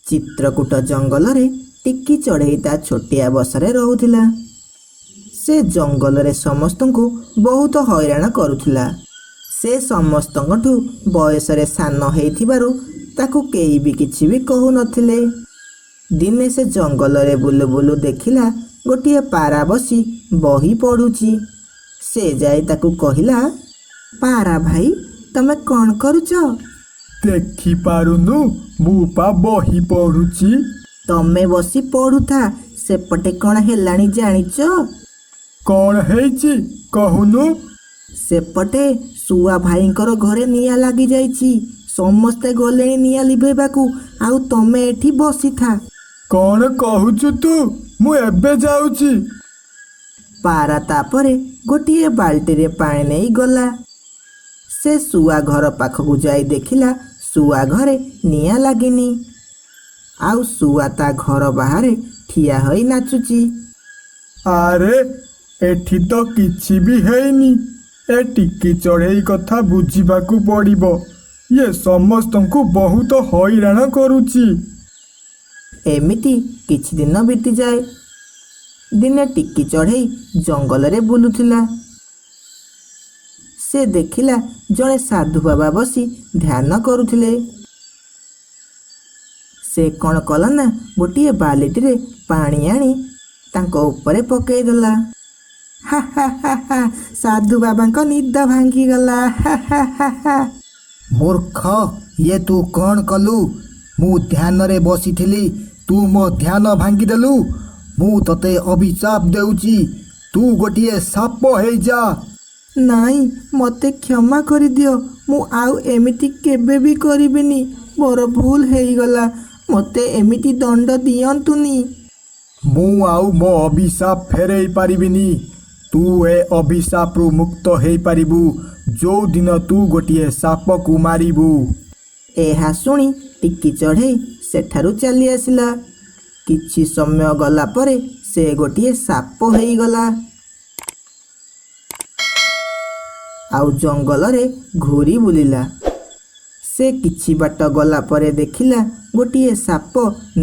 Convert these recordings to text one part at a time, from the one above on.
ଚିତ୍ରକୂଟ ଜଙ୍ଗଲରେ ଟିକି ଚଢ଼େଇ ତା ଛୋଟିଆ ବସାରେ ରହୁଥିଲା। ସେ ଜଙ୍ଗଲରେ ସମସ୍ତଙ୍କୁ ବହୁତ ହଇରାଣ କରୁଥିଲା। ସେ ସମସ୍ତଙ୍କଠୁ ବୟସରେ ସାନ ହେଇଥିବାରୁ ତାକୁ କେହି ବି କିଛି ବି କହୁନଥିଲେ। ଦିନେ ସେ ଜଙ୍ଗଲରେ ବୁଲୁ ବୁଲୁ ଦେଖିଲା ଗୋଟିଏ ପାରା ବସି ବହି ପଢ଼ୁଛି। ସେ ଯାଇ ତାକୁ କହିଲା, ପାରା ଭାଇ, ତମେ କ'ଣ କରୁଛ? ଦେଖିପାରୁନୁ, ମୁଁ ପା ବହି ପଢୁଛି। ତମେ ବସି ପଢ଼ୁଥା, ସେପଟେ କ'ଣ ହେଲାଣି ଜାଣିଛ? କ'ଣ ହେଇଛି କହୁନୁ? ସେପଟେ ଶୁଆ ଭାଇଙ୍କର ଘରେ ନିଆଁ ଲାଗିଯାଇଛି। ସମସ୍ତେ ଗଲେଣି ନିଆଁ ଲିଭେଇବାକୁ, ଆଉ ତମେ ଏଠି ବସିଥା। କ'ଣ କହୁଛୁ ତୁ? ମୁଁ ଏବେ ଯାଉଛି। ପାରା ତାପରେ ଗୋଟିଏ ବାଲ୍ଟିରେ ପାଣି ନେଇ ଗଲା। ସେ ଶୁଆ ଘର ପାଖକୁ ଯାଇ ଦେଖିଲା ଶୁଆ ଘରେ ନିଆଁ ଲାଗିନି, ଆଉ ଶୁଆ ତା ଘର ବାହାରେ ଠିଆ ହୋଇ ନାଚୁଛି। ଆରେ, ଏଠି ତ କିଛି ବି ହେଇନି। ଏ ଟିକି ଚଢ଼େଇ କଥା ବୁଝିବାକୁ ପଡ଼ିବ। ଇଏ ସମସ୍ତଙ୍କୁ ବହୁତ ହଇରାଣ କରୁଛି। ଏମିତି କିଛି ଦିନ ବିତିଯାଏ। ଦିନେ ଟିକି ଚଢ଼େଇ ଜଙ୍ଗଲରେ ବୁଲୁଥିଲା। ସେ ଦେଖିଲା ଜଣେ ସାଧୁ ବାବା ବସି ଧ୍ୟାନ କରୁଥିଲେ। ସେ କ'ଣ କଲା ନା ଗୋଟିଏ ବାଲିଟିରେ ପାଣି ଆଣି ତାଙ୍କ ଉପରେ ପକେଇଦେଲା। ହା ହା ହା ହା, ସାଧୁ ବାବାଙ୍କ ନିଦ ଭାଙ୍ଗିଗଲା। ହା ହା ହା ହା। ମୂର୍ଖ, ଇଏ ତୁ କ'ଣ କଲୁ? ମୁଁ ଧ୍ୟାନରେ ବସିଥିଲି, ତୁ ମୋ ଧ୍ୟାନ ଭାଙ୍ଗିଦେଲୁ। ମୁଁ ତତେ ଅଭିଶାପ ଦେଉଛି, ତୁ ଗୋଟିଏ ସାପ ହେଇଯା। ନାଇଁ, ମୋତେ କ୍ଷମା କରିଦିଅ। ମୁଁ ଆଉ ଏମିତି କେବେ ବି କରିବିନି। ମୋର ଭୁଲ ହେଇଗଲା। ମୋତେ ଏମିତି ଦଣ୍ଡ ଦିଅନ୍ତୁନି। ମୁଁ ଆଉ ମୋ ଅଭିଶାପ ଫେରେଇ ପାରିବିନି। ତୁ ଏ ଅଭିଶାପରୁ ମୁକ୍ତ ହେଇପାରିବୁ ଯୋଉଦିନ ତୁ ଗୋଟିଏ ସାପକୁ ମାରିବୁ। ଏହା ଶୁଣି ଟିକି ଚଢ଼େଇ ସେଠାରୁ ଚାଲି ଆସିଲା। କିଛି ସମୟ ଗଲା ପରେ ସେ ଗୋଟିଏ ସାପ ହେଇଗଲା ଆଉ ଜଙ୍ଗଲରେ ଘୂରି ବୁଲିଲା। ସେ କିଛି ବାଟ ଗଲା ପରେ ଦେଖିଲା ଗୋଟିଏ ସାପ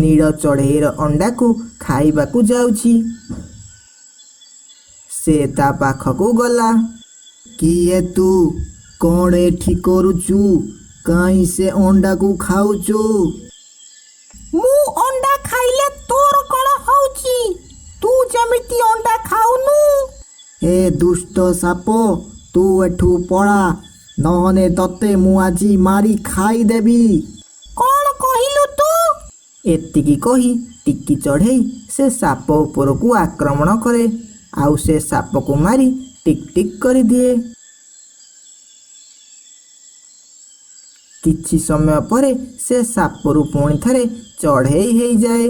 ନୀଳ ଚଢ଼େଇର ଅଣ୍ଡାକୁ ଖାଇବାକୁ ଯାଉଛି। ସେ ତା ପାଖକୁ ଗଲା। କିଏ ତୁ? କ'ଣ ଏଠି କରୁଛୁ? କାଇଁ ସେ ଅଣ୍ଡାକୁ ଖାଉଛୁ? ମୁଁ ଅଣ୍ଡା ଖାଇଲେ ତୋର କ'ଣ ହଉଛି? ତୁ ଯେମିତି ଅଣ୍ଡା ଖାଉନୁ। ଏ ଦୁଷ୍ଟ ସାପ, ତୁ ଏଠୁ ପଳା, ନହେଲେ ତତେ ମୁଁ ଆଜି ମାରି ଖାଇଦେବି। କ'ଣ କହିଲୁ ତୁ? ଏତିକି କହି ଟିକି ଚଢ଼େଇ ସେ ସାପ ଉପରକୁ ଆକ୍ରମଣ କରେ ଆଉ ସେ ସାପକୁ ମାରି ଟିକ୍ ଟିକ୍ କରିଦିଏ। କିଛି ସମୟ ପରେ ସେ ସାପରୁ ପୁଣି ଥରେ ଚଢ଼େଇ ହେଇଯାଏ।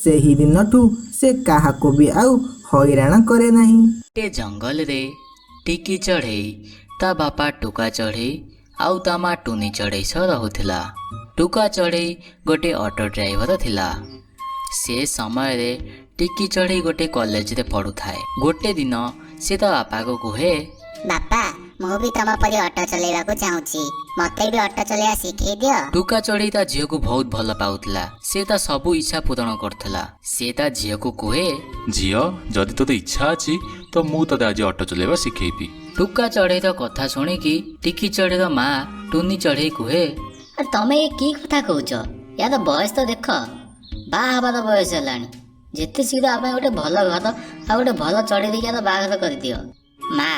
ସେହି ଦିନଠୁ ସେ କାହାକୁ ବି ଆଉ ହଇରାଣ କରେ ନାହିଁ। ଗୋଟେ ଜଙ୍ଗଲରେ ଟିକି ଚଢ଼େଇ, ତା ବାପା ଟୁକା ଚଢ଼େଇ ଆଉ ତା ମା ଟୁନି ଚଢ଼େଇ ସହ ରହୁଥିଲା। ଟୁକା ଚଢ଼େଇ ଗୋଟେ ଅଟୋ ଡ୍ରାଇଭର ଥିଲା। ସେ ସମୟରେ ଟିକି ଚଢ଼େଇ ଗୋଟେ କଲେଜରେ ପଢ଼ୁଥାଏ। ଗୋଟେ ଦିନ ସେ ତା ବାପାକୁ କୁହେ, ବାପା, ମୁଁ ବି ତମ ପରି ଅଟୋ ଚଲେଇବାକୁ ଚାହୁଁଛି। ମତେ ବି ଅଟୋ ଚଲେଇବା ଶିଖେଇ ଦିଅ। ଟୁକା ଚଢ଼େଇ ତା ଝିଅକୁ ବହୁତ ଭଲ ପାଉଥିଲା। ସେ ତା ସବୁ ଇଚ୍ଛା ପୂରଣ କରୁଥିଲା। ସେ ତା ଝିଅକୁ କୁହେ, ଝିଅ, ଯଦି ତୋତେ ଇଚ୍ଛା ଅଛି ତ ମୁଁ ତୋତେ ଆଜି ଅଟୋ ଚଲେଇବା ଶିଖେଇବି। ଟୁକା ଚଢ଼େଇର କଥା ଶୁଣିକି ଟିକି ଚଢ଼େଇର ମା ଟୁନି ଚଢ଼େଇ କୁହେ, ଆରେ, ତମେ ଏ କି କଥା କହୁଛ? ୟାର ବୟସ ତ ଦେଖ, ବାହା ହେବାର ବୟସ ହେଲାଣି। ଯେତେ ଶୀଘ୍ର ଆମ ପାଇଁ ଗୋଟେ ଭଲ ଘର ଆଉ ଗୋଟେ ଭଲ ଚଢ଼େଇ ଦେଇକି ୟାର ବାହାଘର କରିଦିଅ। ମା,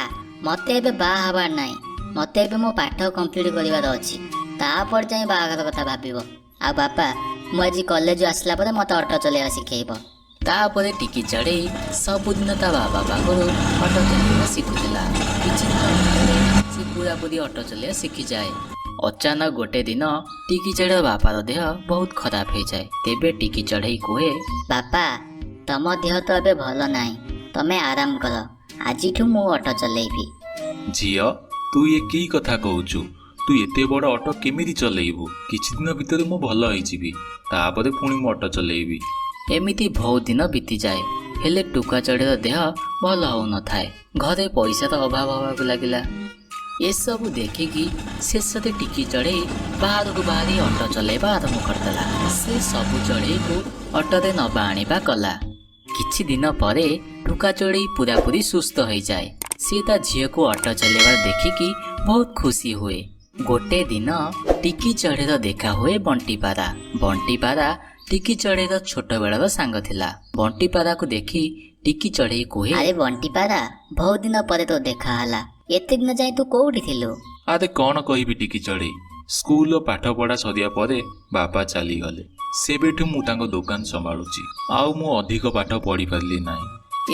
ମତେ ଏବେ ବାହା ହେବାର ନାହିଁ। ମତେ ଏବେ ମୋ ପାଠ କମ୍ପ୍ଲିଟ୍ କରିବାର ଅଛି, ତାପରେ ଯାଇ ବାହାଘର କଥା ଭାବିବ। ଆଉ ବାପା, ମୁଁ ଆଜି କଲେଜ ଆସିଲା ପରେ ମତେ ଅଟୋ ଚଲେଇବା ଶିଖେଇବ। ତାପରେ ଟିକି ଚଢ଼େଇ ସବୁଦିନ ତା ବାବା ପାଖରୁ ଅଟୋ ଚଲେଇବା ଶିଖୁଥିଲା। କିଛି ଦିନ ଭିତରେ ସେ ପୁରାପୁରି ଅଟୋ ଚଲେଇବା ଶିଖିଯାଏ। ଅଚାନକ ଗୋଟେ ଦିନ ଟିକି ଚଢ଼େଇ ବାପାର ଦେହ ବହୁତ ଖରାପ ହେଇଯାଏ। ତେବେ ଟିକି ଚଢ଼େଇ କୁହେ, ବାପା, ତମ ଦେହ ତ ଏବେ ଭଲ ନାହିଁ, ତମେ ଆରାମ କର। ଆଜିଠୁ ମୁଁ ଅଟୋ ଚଲେଇବି। ଝିଅ, ତୁ ଇଏ କି କଥା କହୁଛୁ? ତୁ ଏତେ ବଡ଼ ଅଟୋ କେମିତି ଚଲେଇବୁ? କିଛି ଦିନ ଭିତରେ ମୁଁ ଭଲ ହେଇଯିବି, ତାପରେ ପୁଣି ମୁଁ ଅଟୋ ଚଲେଇବି। ଏମିତି ବହୁତ ଦିନ ବିତିଯାଏ, ହେଲେ ଟୁକା ଚଢ଼େଇର ଦେହ ଭଲ ହେଉନଥାଏ। ଘରେ ପଇସାର ଅଭାବ ହେବାକୁ ଲାଗିଲା। ଏସବୁ ଦେଖିକି ଶେଷରେ ଟିକି ଚଢ଼େଇ ବାହାରକୁ ବାହାରି ଅଟୋ ଚଲେଇବା ଆରମ୍ଭ କରିଦେଲା। ସେ ସବୁ ଚଢ଼େଇକୁ ଅଟୋରେ ନବା ଆଣିବା କଲା। କିଛି ଦିନ ପରେ ଟୁକା ଚଢ଼େଇ ପୁରାପୁରି ସୁସ୍ଥ ହୋଇଯାଏ। ସେ ତା ଝିଅକୁ ଅଟୋ ଚଲେଇବା ଦେଖିକି ବହୁତ ଖୁସି ହୁଏ। ଗୋଟେ ଦିନ ଟିକି ଚଢ଼େଇର ଦେଖା ହୁଏ ବଣ୍ଟିପାରା। ବଣ୍ଟିପାରା ଟିକି ଚଢ଼େଇର ଛୋଟବେଳର ସାଙ୍ଗ ଥିଲା। ବଣ୍ଟିପାରାକୁ ଦେଖି ଟିକି ଚଢ଼େଇ କୁହେ, ଆରେ ବଣ୍ଟି ପାରା, ବହୁତ ଦିନ ପରେ ତୋ ଦେଖା ହେଲା। ଏତେ ଦିନ ଯାଏଁ ତୁ କୋଉଠି ଥିଲୁ? ଆରେ କ'ଣ କହିବି ଟିକି ଚଢ଼େଇ, ସ୍କୁଲର ପାଠ ପଢ଼ା ସରିବା ପରେ ବାପା ଚାଲିଗଲେ। ସେବେଠୁ ମୁଁ ତାଙ୍କ ଦୋକାନ ସମ୍ଭାଳୁଛି, ଆଉ ମୁଁ ଅଧିକ ପାଠ ପଢ଼ିପାରିଲି ନାହିଁ।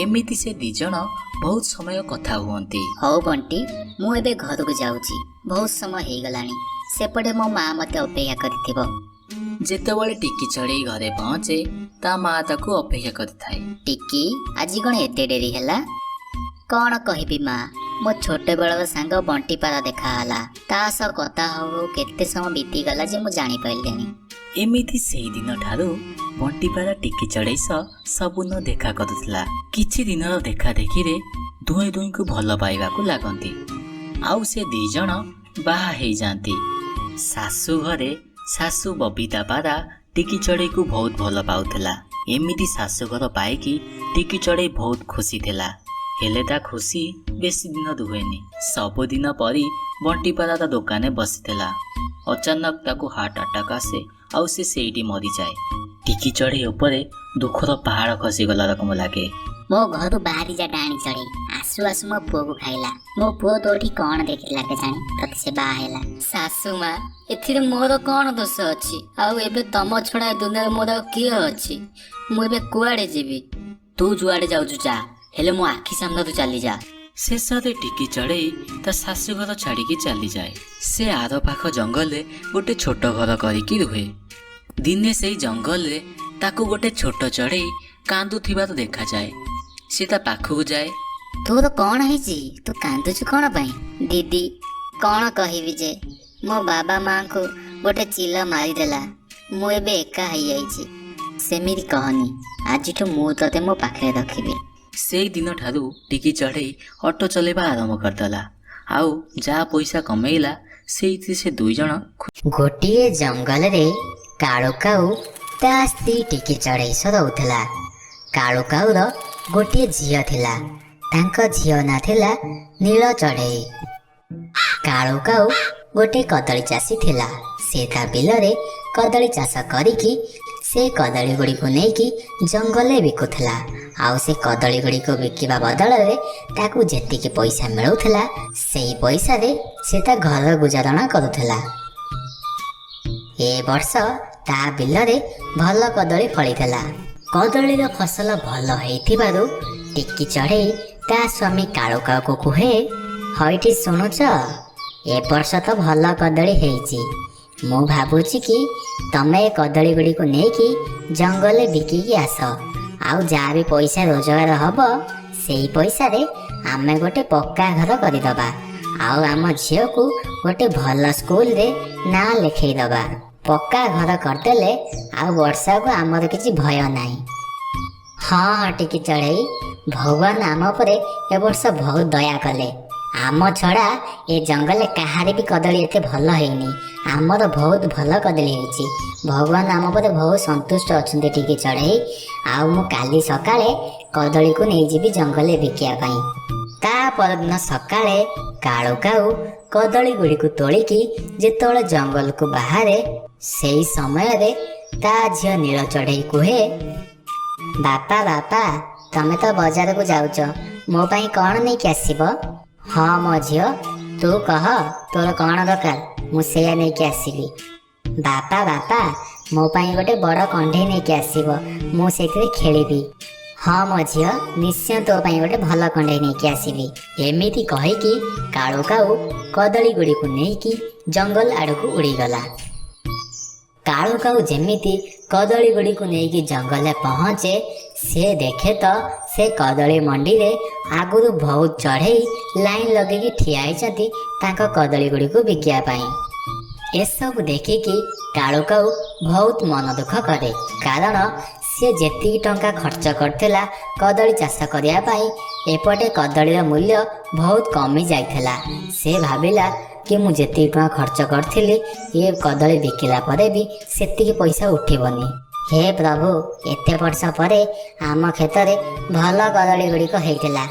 ଏମିତି ସେ ଦି ଜଣ ବହୁତ ସମୟ କଥା ହୁଅନ୍ତି। ହଉ ବଣ୍ଟି, ମୁଁ ଏବେ ଘରକୁ ଯାଉଛି, ବହୁତ ସମୟ ହେଇଗଲାଣି। ସେପଟେ ମୋ ମା ମୋତେ ଅପେକ୍ଷା କରିଥିବ। ଯେତେବେଳେ ଟିକି ଚଢ଼େଇ ଘରେ ପହଞ୍ଚେ, ତା ମା ତାକୁ ଅପେକ୍ଷା କରିଥାଏ। ଟିକି, ଆଜି କ'ଣ ଏତେ ଡେରି ହେଲା? କ'ଣ କହିବି ମା, ମୋ ଛୋଟବେଳର ସାଙ୍ଗ ବଣ୍ଟି ପାରା ଦେଖା ହେଲା। ତା ସହ କଥା ହଉ ହଉ କେତେ ସମୟ ବିତିଗଲା ଯେ ମୁଁ ଜାଣିପାରିଲିନି। ଏମିତି ସେଇ ଦିନ ଠାରୁ ବଣ୍ଟିପାରା ଟିକି ଚଢ଼େଇ ସହ ସବୁଦିନ ଦେଖା କରୁଥିଲା। କିଛି ଦିନର ଦେଖା ଦେଖିରେ ଦୁହେଁ ଦୁହିଁଙ୍କୁ ଭଲ ପାଇବାକୁ ଲାଗନ୍ତି, ଆଉ ସେ ଦି ଜଣ ବାହା ହେଇଯାଆନ୍ତି। ଶାଶୁ ଘରେ ଶାଶୁ ବବିତା ପାରା ଟିକି ଚଢ଼େଇକୁ ବହୁତ ଭଲ ପାଉଥିଲା। ଏମିତି ଶାଶୁଘର ପାଇକି ଟିକି ଚଢ଼େଇ ବହୁତ ଖୁସି ଥିଲା। ହେଲେ ତା ଖୁସି ବେଶୀ ଦିନ ରୁହେନି। ସବୁଦିନ ପରି ବଣ୍ଟିପାରା ତା ଦୋକାନରେ ବସିଥିଲା। ଅଚାନକ ତାକୁ ହାର୍ଟ ଆଟାକ୍ ଆସେ, ଆଉ ସେ ସେଇଠି ମରିଯାଏ। ଟିକି ଚଢ଼େଇ ଉପରେ ଦୁଃଖର ପାହାଡ଼ ଖସିଗଲା ରକମ ଲାଗେ। ମୋ ଘରୁ ବାହାରି ଯା ଡାହାଣୀ ଚଢ଼େଇ। ଆସୁ ଆସୁ ମୋ ପୁଅକୁ ଖାଇଲା। ମୋ ପୁଅ ତୋଠି କ'ଣ ଦେଖିଲା କେଜାଣି, ତତେ ସେ ବାହା ହେଲା। ଶାଶୁ ମା, ଏଥିରେ ମୋର କ'ଣ ଦୋଷ ଅଛି? ଆଉ ଏବେ ତମ ଛଡ଼ା ଏ ଦୁନିଆରେ ମୋର ଆଉ କିଏ ଅଛି? ମୁଁ ଏବେ କୁଆଡ଼େ ଯିବି? ତୁ ଯୁଆଡ଼େ ଯାଉଛୁ ଯା, ହେଲେ ମୋ ଆଖି ସାମ୍ନାରୁ ଚାଲିଯା। ଶେଷରେ ଟିକି ଚଢ଼େଇ ତା ଶାଶୁଘର ଛାଡ଼ିକି ଚାଲିଯାଏ। ସେ ଆର ପାଖ ଜଙ୍ଗଲରେ ଗୋଟେ ଛୋଟ ଘର କରିକି ରୁହେ। ଦିନେ ସେଇ ଜଙ୍ଗଲରେ ତାକୁ ଗୋଟେ ଛୋଟ ଚଢ଼େଇ କାନ୍ଦୁଥିବାର ଦେଖାଯାଏ। ସେ ତା ପାଖକୁ ଯାଏ। ତୋର କ'ଣ ହେଇଛି? ତୁ କାନ୍ଦୁଛୁ କ'ଣ ପାଇଁ? ଦିଦି, କ'ଣ କହିବି ଯେ, ମୋ ବାବା ମାଙ୍କୁ ଗୋଟେ ଚିଲ ମାରିଦେଲା। ମୁଁ ଏବେ ଏକା ହେଇଯାଇଛି। ସେମିତି କହନି, ଆଜିଠୁ ମୁଁ ତତେ ମୋ ପାଖରେ ରଖିବି। ସେଇ ଦିନଠାରୁ ଟିକି ଚଢ଼େଇ ଅଟୋ ଚଲେଇବା ଆରମ୍ଭ କରିଦେଲା, ଆଉ ଯାହା ପଇସା କମେଇଲା ସେଇଥିରେ ସେ ଦୁଇ ଜଣ ଗୋଟିଏ ଜଙ୍ଗଲରେ କାଳୁ କାଉ ତା ସ୍ତ୍ରୀ ଟିକି ଚଢ଼େଇ ସହ ରହୁଥିଲା। କାଳୁ କାଉର ଗୋଟିଏ ଝିଅ ଥିଲା। ତାଙ୍କ ଝିଅ ନାଁ ଥିଲା ନୀଳ ଚଢ଼େଇ। କାଳୁ କାଉ ଗୋଟିଏ କଦଳୀ ଚାଷୀ ଥିଲା। ସେ ତା ବିଲରେ କଦଳୀ ଚାଷ କରିକି ସେ କଦଳୀ ଗୁଡ଼ିକୁ ନେଇକି ଜଙ୍ଗଲରେ ବିକୁଥିଲା, ଆଉ ସେ କଦଳୀ ଗୁଡ଼ିକୁ ବିକିବା ବଦଳରେ ତାକୁ ଯେତିକି ପଇସା ମିଳୁଥିଲା, ସେଇ ପଇସାରେ ସେ ତା ଘର ଗୁଜାରଣ କରୁଥିଲା। ଏ ବର୍ଷ ତା ବିଲରେ ଭଲ କଦଳୀ ଫଳିଥିଲା। କଦଳୀର ଫସଲ ଭଲ ହେଇଥିବାରୁ ଟିକି ଚଢ଼େଇ ତା ସ୍ୱାମୀ କାଳୁ କାଉକୁ କୁହେ, ହଇଠି ଶୁଣୁଛ, ଏ ବର୍ଷ ତ ଭଲ କଦଳୀ ହେଇଛି। ମୁଁ ଭାବୁଛି କି ତମେ ଏ କଦଳୀ ଗୁଡ଼ିକୁ ନେଇକି ଜଙ୍ଗଲରେ ବିକିକି ଆସ, ଆଉ ଯାହା ବି ପଇସା ରୋଜଗାର ହବ ସେଇ ପଇସାରେ ଆମେ ଗୋଟେ ପକ୍କା ଘର କରିଦେବା, ଆଉ ଆମ ଝିଅକୁ ଗୋଟେ ଭଲ ସ୍କୁଲରେ ନାଁ ଲେଖେଇଦେବା। ପକ୍କା ଘର କରିଦେଲେ ଆଉ ବର୍ଷାକୁ ଆମର କିଛି ଭୟ ନାହିଁ। ହଁ ହଁ ଟିକି ଚଢ଼େଇ, ଭଗବାନ ଆମ ଉପରେ ଏ ବର୍ଷ ବହୁତ ଦୟା କଲେ। ଆମ ଛଡ଼ା ଏ ଜଙ୍ଗଲରେ କାହାର ବି କଦଳୀ ଏତେ ଭଲ ହେଇନି। ଆମର ବହୁତ ଭଲ କଦଳୀ ହେଇଛି। ଭଗବାନ ଆମ ଉପରେ ବହୁତ ସନ୍ତୁଷ୍ଟ ଅଛନ୍ତି ଟିକି ଚଢ଼େଇ। ଆଉ ମୁଁ କାଲି ସକାଳେ କଦଳୀକୁ ନେଇଯିବି ଜଙ୍ଗଲରେ ବିକିବା ପାଇଁ। ତା ପରଦିନ ସକାଳେ କାଳୁ କାଉ କଦଳୀ ଗୁଡ଼ିକୁ ତୋଳିକି ଯେତେବେଳେ ଜଙ୍ଗଲକୁ ବାହାରେ, ସେଇ ସମୟରେ ତା ଝିଅ ନୀଳ ଚଢ଼େଇ କୁହେ, ବାପା ବାପା, ତମେ ତ ବଜାରକୁ ଯାଉଛ, ମୋ ପାଇଁ କ'ଣ ନେଇକି ଆସିବ? ହଁ ମୋ ଝିଅ, ତୁ କହ ତୋର କ'ଣ ଦରକାର, ମୁଁ ସେଇଆ ନେଇକି ଆସିବି। ବାପା ବାପା, ମୋ ପାଇଁ ଗୋଟେ ବଡ଼ କଣ୍ଢେଇ ନେଇକି ଆସିବ, ମୁଁ ସେଇଥିରେ ଖେଳିବି। ହଁ ମୋ ଝିଅ, ନିଶ୍ଚୟ ତୋ ପାଇଁ ଗୋଟେ ଭଲ କଣ୍ଢେଇ ନେଇକି ଆସିବି। ଏମିତି କହିକି କାଳୁ କାଉ କଦଳୀ ଗୁଡ଼ିକୁ ନେଇକି ଜଙ୍ଗଲ ଆଡ଼କୁ ଉଡ଼ିଗଲା। କାଳୁ କାଉ ଯେମିତି କଦଳୀ ଗୁଡ଼ିକୁ ନେଇକି ଜଙ୍ଗଲରେ ପହଞ୍ଚେ, ସେ ଦେଖେ ତ ସେ କଦଳୀ ମଣ୍ଡିରେ ଆଗରୁ ବହୁତ ଚଢ଼େଇ ଲାଇନ୍ ଲଗେଇକି ଠିଆ ହେଇଛନ୍ତି ତାଙ୍କ କଦଳୀ ଗୁଡ଼ିକୁ ବିକିବା ପାଇଁ। ଏସବୁ ଦେଖିକି କାଳୁ କାଉ ବହୁତ ମନ ଦୁଃଖ କରେ, କାରଣ ସିଏ ଯେତିକି ଟଙ୍କା ଖର୍ଚ୍ଚ କରିଥିଲା କଦଳୀ ଚାଷ କରିବା ପାଇଁ, ଏପଟେ କଦଳୀର ମୂଲ୍ୟ ବହୁତ କମି ଯାଇଥିଲା। ସେ ଭାବିଲା କି ମୁଁ ଯେତିକି ଟଙ୍କା ଖର୍ଚ୍ଚ କରିଥିଲି, ଏ କଦଳୀ ବିକିଲା ପରେ ବି ସେତିକି ପଇସା ଉଠିବନି। ହେ ପ୍ରଭୁ, ଏତେ ବର୍ଷ ପରେ ଆମ କ୍ଷେତରେ ଭଲ କଦଳୀ ଗୁଡ଼ିକ ହେଇଥିଲା।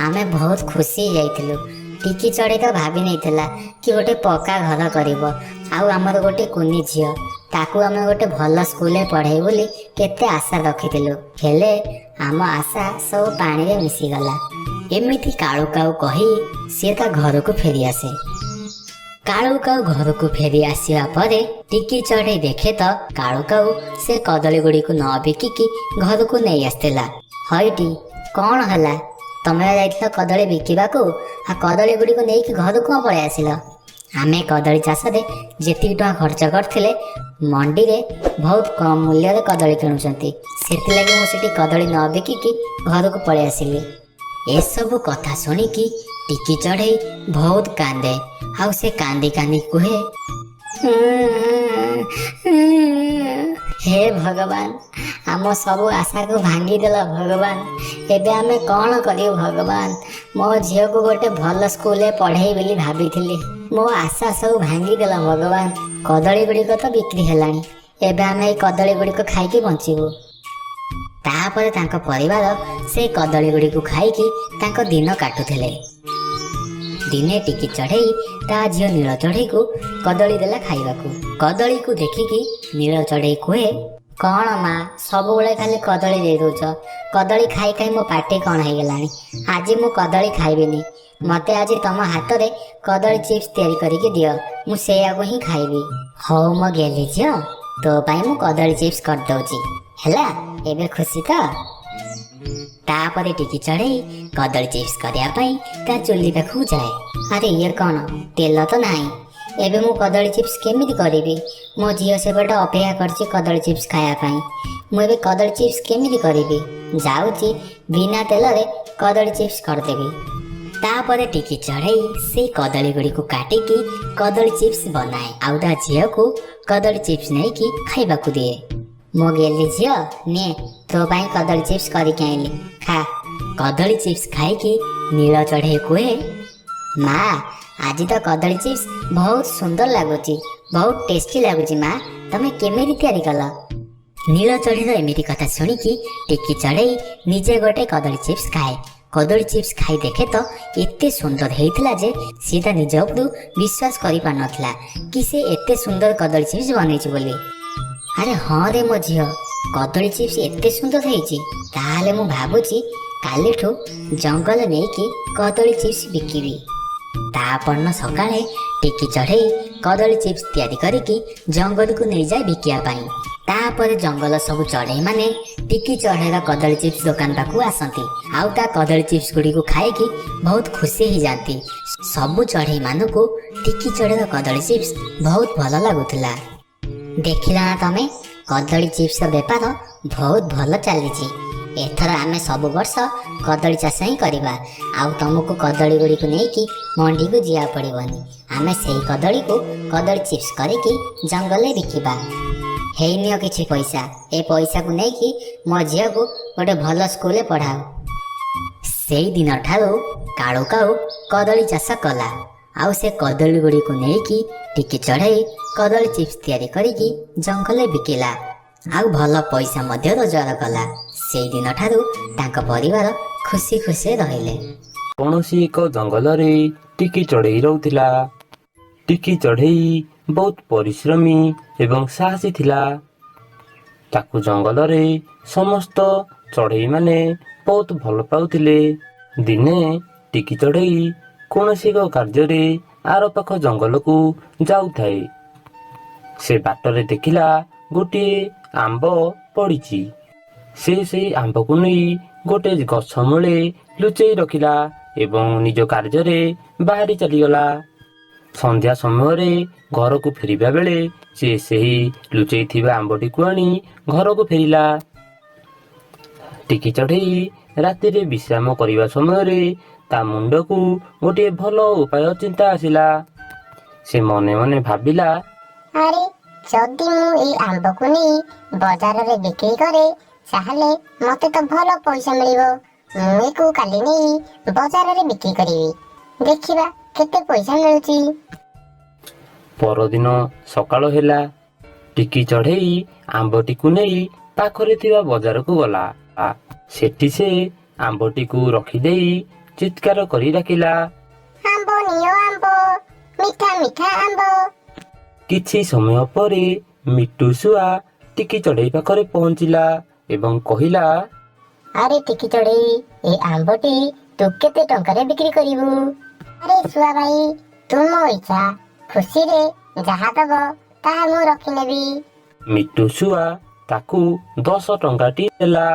ଆମେ ବହୁତ ଖୁସି ହେଇଯାଇଥିଲୁ। ଟିକି ଚଢ଼େଇ ତ ଭାବି ନେଇଥିଲା କି ଗୋଟେ ପକ୍କା ଘର କରିବ, ଆଉ ଆମର ଗୋଟେ କୁନି ଝିଅ, ତାକୁ ଆମେ ଗୋଟେ ଭଲ ସ୍କୁଲରେ ପଢ଼େଇବୁ ବୋଲି କେତେ ଆଶା ରଖିଥିଲୁ। ହେଲେ ଆମ ଆଶା ସବୁ ପାଣିରେ ମିଶିଗଲା। ଏମିତି କାଳୁ କାଉ କହି ସିଏ ତା ଘରକୁ ଫେରିଆସେ। କାଳୁ କାଉ ଘରକୁ ଫେରି ଆସିବା ପରେ ଟିକି ଚଢ଼େଇ ଦେଖେ ତ କାଳୁ କାଉ ସେ କଦଳୀ ଗୁଡ଼ିକୁ ନ ବିକିକି ଘରକୁ ନେଇ ଆସିଥିଲା। ହଇଟି, କ'ଣ ହେଲା? ତମେ ଯାଇଥିଲ କଦଳୀ ବିକିବାକୁ, ଆଉ କଦଳୀ ଗୁଡ଼ିକୁ ନେଇକି ଘରକୁ କ'ଣ ପଳେଇ ଆସିଲ? ଆମେ କଦଳୀ ଚାଷରେ ଯେତିକି ଟଙ୍କା ଖର୍ଚ୍ଚ କରିଥିଲେ, ମଣ୍ଡିରେ ବହୁତ କମ୍ ମୂଲ୍ୟରେ କଦଳୀ କିଣୁଛନ୍ତି। ସେଥିଲାଗି ମୁଁ ସେଠି କଦଳୀ ନ ବିକିକି ଘରକୁ ପଳେଇ ଆସିଲି। ଏସବୁ କଥା ଶୁଣିକି ଟିକି ଚଢ଼େଇ ବହୁତ କାନ୍ଦେ, ଆଉ ସେ କାନ୍ଦି କାନ୍ଦି କୁହେ, ହେ ଭଗବାନ, ଆମ ସବୁ ଆଶାକୁ ଭାଙ୍ଗିଦେଲ ଭଗବାନ। ଏବେ ଆମେ କ'ଣ କରିବୁ ଭଗବାନ? ମୋ ଝିଅକୁ ଗୋଟେ ଭଲ ସ୍କୁଲରେ ପଢ଼େଇ ବୋଲି ଭାବିଥିଲି, ମୋ ଆଶା ସବୁ ଭାଙ୍ଗିଦେଲ ଭଗବାନ। କଦଳୀ ଗୁଡ଼ିକ ତ ବିକ୍ରି ହେଲାଣି, ଏବେ ଆମେ ଏଇ କଦଳୀ ଗୁଡ଼ିକ ଖାଇକି ବଞ୍ଚିବୁ। ତାପରେ ତାଙ୍କ ପରିବାର ସେଇ କଦଳୀ ଗୁଡ଼ିକୁ ଖାଇକି ତାଙ୍କ ଦିନ କାଟୁଥିଲେ। ଦିନେ ଟିକି ଚଢ଼େଇ ତା ଝିଅ ନୀଳ ଚଢ଼େଇକୁ କଦଳୀ ଦେଲା ଖାଇବାକୁ। କଦଳୀକୁ ଦେଖିକି ନୀଳ ଚଢ଼େଇ କୁହେ, କ'ଣ ମା, ସବୁବେଳେ ଖାଲି କଦଳୀ ଦେଇ ଦଉଛ? କଦଳୀ ଖାଇ ଖାଇ ମୋ ପାଟି କ'ଣ ହେଇଗଲାଣି। ଆଜି ମୁଁ କଦଳୀ ଖାଇବିନି। ମୋତେ ଆଜି ତମ ହାତରେ କଦଳୀ ଚିପ୍ସ ତିଆରି କରିକି ଦିଅ, ମୁଁ ସେଇଆକୁ ହିଁ ଖାଇବି। ହଉ ମୋ ଗେଲି ଝିଅ, ତୋ ପାଇଁ ମୁଁ କଦଳୀ ଚିପ୍ସ କରିଦଉଛି। ହେଲା, ଏବେ ଖୁସି ତ? ତାପରେ ଟିକି ଚଢ଼େଇ କଦଳୀ ଚିପ୍ସ କରିବା ପାଇଁ ତା ଚୁଲି ପାଖକୁ ଯାଏ। ଆରେ, ଇଏ କ'ଣ? ତେଲ ତ ନାହିଁ। ଏବେ ମୁଁ କଦଳୀ ଚିପ୍ସ କେମିତି କରିବି? ମୋ ଝିଅ ସେପଟେ ଅପେକ୍ଷା କରିଛି କଦଳୀ ଚିପ୍ସ ଖାଇବା ପାଇଁ। ମୁଁ ଏବେ କଦଳୀ ଚିପ୍ସ କେମିତି କରିବି? ଯାଉଛି, ବିନା ତେଲରେ କଦଳୀ ଚିପ୍ସ କରିଦେବି। ତାପରେ ଟିକି ଚଢ଼େଇ ସେଇ କଦଳୀ ଗୁଡ଼ିକୁ କାଟିକି କଦଳୀ ଚିପ୍ସ ବନାଏ, ଆଉ ତା ଝିଅକୁ କଦଳୀ ଚିପ୍ସ ନେଇକି ଖାଇବାକୁ ଦିଏ। ମୋ ଗେଲି ଝିଅ, ନେ, ତୋ ପାଇଁ କଦଳୀ ଚିପ୍ସ କରିକି ଆଣିଲି, ଖା। କଦଳୀ ଚିପ୍ସ ଖାଇକି ନୀଳ ଚଢ଼େଇ କୁହେ, ମା, ଆଜି ତ କଦଳୀ ଚିପ୍ସ ବହୁତ ସୁନ୍ଦର ଲାଗୁଛି, ବହୁତ ଟେଷ୍ଟି ଲାଗୁଛି। ମା, ତମେ କେମିତି ତିଆରି କଲ? ନୀଳ ଚଢ଼େଇର ଏମିତି କଥା ଶୁଣିକି ଟିକି ଚଢ଼େଇ ନିଜେ ଗୋଟେ କଦଳୀ ଚିପ୍ସ ଖାଏ। କଦଳୀ ଚିପ୍ସ ଖାଇ ଦେଖେ ତ ଏତେ ସୁନ୍ଦର ହେଇଥିଲା ଯେ ସିଏ ତା ନିଜ ଉପରୁ ବିଶ୍ୱାସ କରିପାରୁନଥିଲା କି ସେ ଏତେ ସୁନ୍ଦର କଦଳୀ ଚିପ୍ସ ବନେଇଛି ବୋଲି। ଆରେ ହଁ ରେ ମୋ ଝିଅ, କଦଳୀ ଚିପ୍ସ ଏତେ ସୁନ୍ଦର ହେଇଛି, ତାହେଲେ ମୁଁ ଭାବୁଛି କାଲିଠୁ ଜଙ୍ଗଲ ନେଇକି କଦଳୀ ଚିପ୍ସ ବିକିବି। ତା ପରଦିନ ସକାଳେ ଟିକି ଚଢ଼େଇ କଦଳୀ ଚିପ୍ସ ତିଆରି କରିକି ଜଙ୍ଗଲକୁ ନେଇଯାଏ ବିକିବା ପାଇଁ। ତାପରେ ଜଙ୍ଗଲ ସବୁ ଚଢ଼େଇମାନେ ଟିକି ଚଢ଼େଇର କଦଳୀ ଚିପ୍ସ ଦୋକାନ ପାଖକୁ ଆସନ୍ତି, ଆଉ ତା କଦଳୀ ଚିପ୍ସ ଗୁଡ଼ିକୁ ଖାଇକି ବହୁତ ଖୁସି ହେଇଯାନ୍ତି। ସବୁ ଚଢ଼େଇମାନଙ୍କୁ ଟିକି ଚଢ଼େଇର କଦଳୀ ଚିପ୍ସ ବହୁତ ଭଲ ଲାଗୁଥିଲା। ଦେଖିଲ ନା ତମେ, କଦଳୀ ଚିପ୍ସର ବେପାର ବହୁତ ଭଲ ଚାଲିଛି। ଏଥର ଆମେ ସବୁ ବର୍ଷ କଦଳୀ ଚାଷ ହିଁ କରିବା, ଆଉ ତମକୁ କଦଳୀ ଗୁଡ଼ିକୁ ନେଇକି ମଣ୍ଡିକୁ ଯିବାକୁ ପଡ଼ିବନି। ଆମେ ସେଇ କଦଳୀକୁ କଦଳୀ ଚିପ୍ସ କରିକି ଜଙ୍ଗଲରେ ବିକିବା। ହେଇ ନିଅ କିଛି ପଇସା, ଏ ପଇସାକୁ ନେଇକି ମୋ ଝିଅକୁ ଗୋଟେ ଭଲ ସ୍କୁଲରେ ପଢ଼ାଅ। ସେଇ ଦିନଠାରୁ କାଳୁ କାଉ କଦଳୀ ଚାଷ କଲା, ଆଉ ସେ କଦଳୀ ଗୁଡ଼ିକୁ ନେଇକି ଟିକି ଚଢ଼େଇ କଦଳୀ ଚିପ୍ସ ତିଆରି କରିକି ଜଙ୍ଗଲରେ ବିକିଲା, ଆଉ ଭଲ ପଇସା ମଧ୍ୟ ରୋଜଗାର କଲା। ସେଇ ଦିନଠାରୁ ତାଙ୍କ ପରିବାର ଖୁସି ଖୁସିରେ ରହିଲେ। କୌଣସି ଏକ ଜଙ୍ଗଲରେ ଟିକି ଚଢ଼େଇ ରହୁଥିଲା। ଟିକି ଚଢ଼େଇ ବହୁତ ପରିଶ୍ରମୀ ଏବଂ ସାହସୀ ଥିଲା। ତାକୁ ଜଙ୍ଗଲରେ ସମସ୍ତ ଚଢ଼େଇମାନେ ବହୁତ ଭଲ ପାଉଥିଲେ। ଦିନେ ଟିକି ଚଢ଼େଇ କୌଣସି ଏକ କାର୍ଯ୍ୟରେ ଆରପାଖ ଜଙ୍ଗଲକୁ ଯାଉଥାଏ। ସେ ବାଟରେ ଦେଖିଲା ଗୋଟିଏ ଆମ୍ବ ପଡ଼ିଛି। ସେ ସେଇ ଆମ୍ବକୁ ନେଇ ଗୋଟେ ଗଛ ମୂଳେ ଲୁଚେଇ ରଖିଲା ଏବଂ ନିଜ କାର୍ଯ୍ୟରେ ବାହାରି ଚାଲିଗଲା। ସନ୍ଧ୍ୟା ସମୟରେ ଘରକୁ ଫେରିବା ବେଳେ ସେ ସେହି ଲୁଚେଇ ଥିବା ଆମ୍ବଟିକୁ ଆଣି ଘରକୁ ଫେରିଲା। ଟିକି ଚଢ଼େଇ ରାତିରେ ବିଶ୍ରାମ କରିବା ସମୟରେ ତା ମୁଣ୍ଡକୁ ଗୋଟିଏ ଭଲ ଉପାୟ ଚିନ୍ତା ଆସିଲା। ସେ ମନେ ମନେ ଭାବିଲା, ଆରେ, ଯଦି ମୁଁ ଏଇ ଆମ୍ବକୁ ନେଇ ବଜାରରେ ବିକ୍ରି କରେ, ତାହେଲେ ମତେ ତ ଭଲ ପଇସା ମିଳିବ। ମୁଁ ଏକୁ କାଲି ନେଇ ବଜାରରେ ବିକ୍ରି କରିବି, ଦେଖିବା କେତେ ପଇସା ମିଳୁଛି। ପରଦିନ ସକାଳ ହେଲା। ଟିକି ଚଢ଼େଇ ଆମ୍ବଟିକୁ ନେଇ ପାଖରେ ଥିବା ବଜାରକୁ ଗଲା। ସେଠି ସେ ଆମ୍ବଟିକୁ ରଖିଦେଇ ଚିତ୍କାର କରି ଡାକିଲା, ଆମ୍ବ ନିଅ ଆମ୍ବ, ମିଠା ମିଠା ଆମ୍ବ। କିଛି ସମୟ ପରେ ମିଟୁ ଶୁଆ ଟିକି ଚଢ଼େଇ ପାଖରେ ପହଞ୍ଚିଲା ଏବଂ କହିଲା, ଆରେ ଟିକି ଚଢ଼େଇ, ଏ ଆମ୍ବଟି ତୁ କେତେ ଟଙ୍କାରେ ବିକ୍ରି କରିବୁ? ଆରେ ଶୁଆ ଭାଇ, ତୁମ ଇଚ୍ଛା, ଖୁସିରେ ଯାହା ଦବ ତାହା ମୁଁ ରଖିନେବି। ମିଟୁ ଶୁଆ ତାକୁ 10 ଟଙ୍କାଟି ଦେଲା।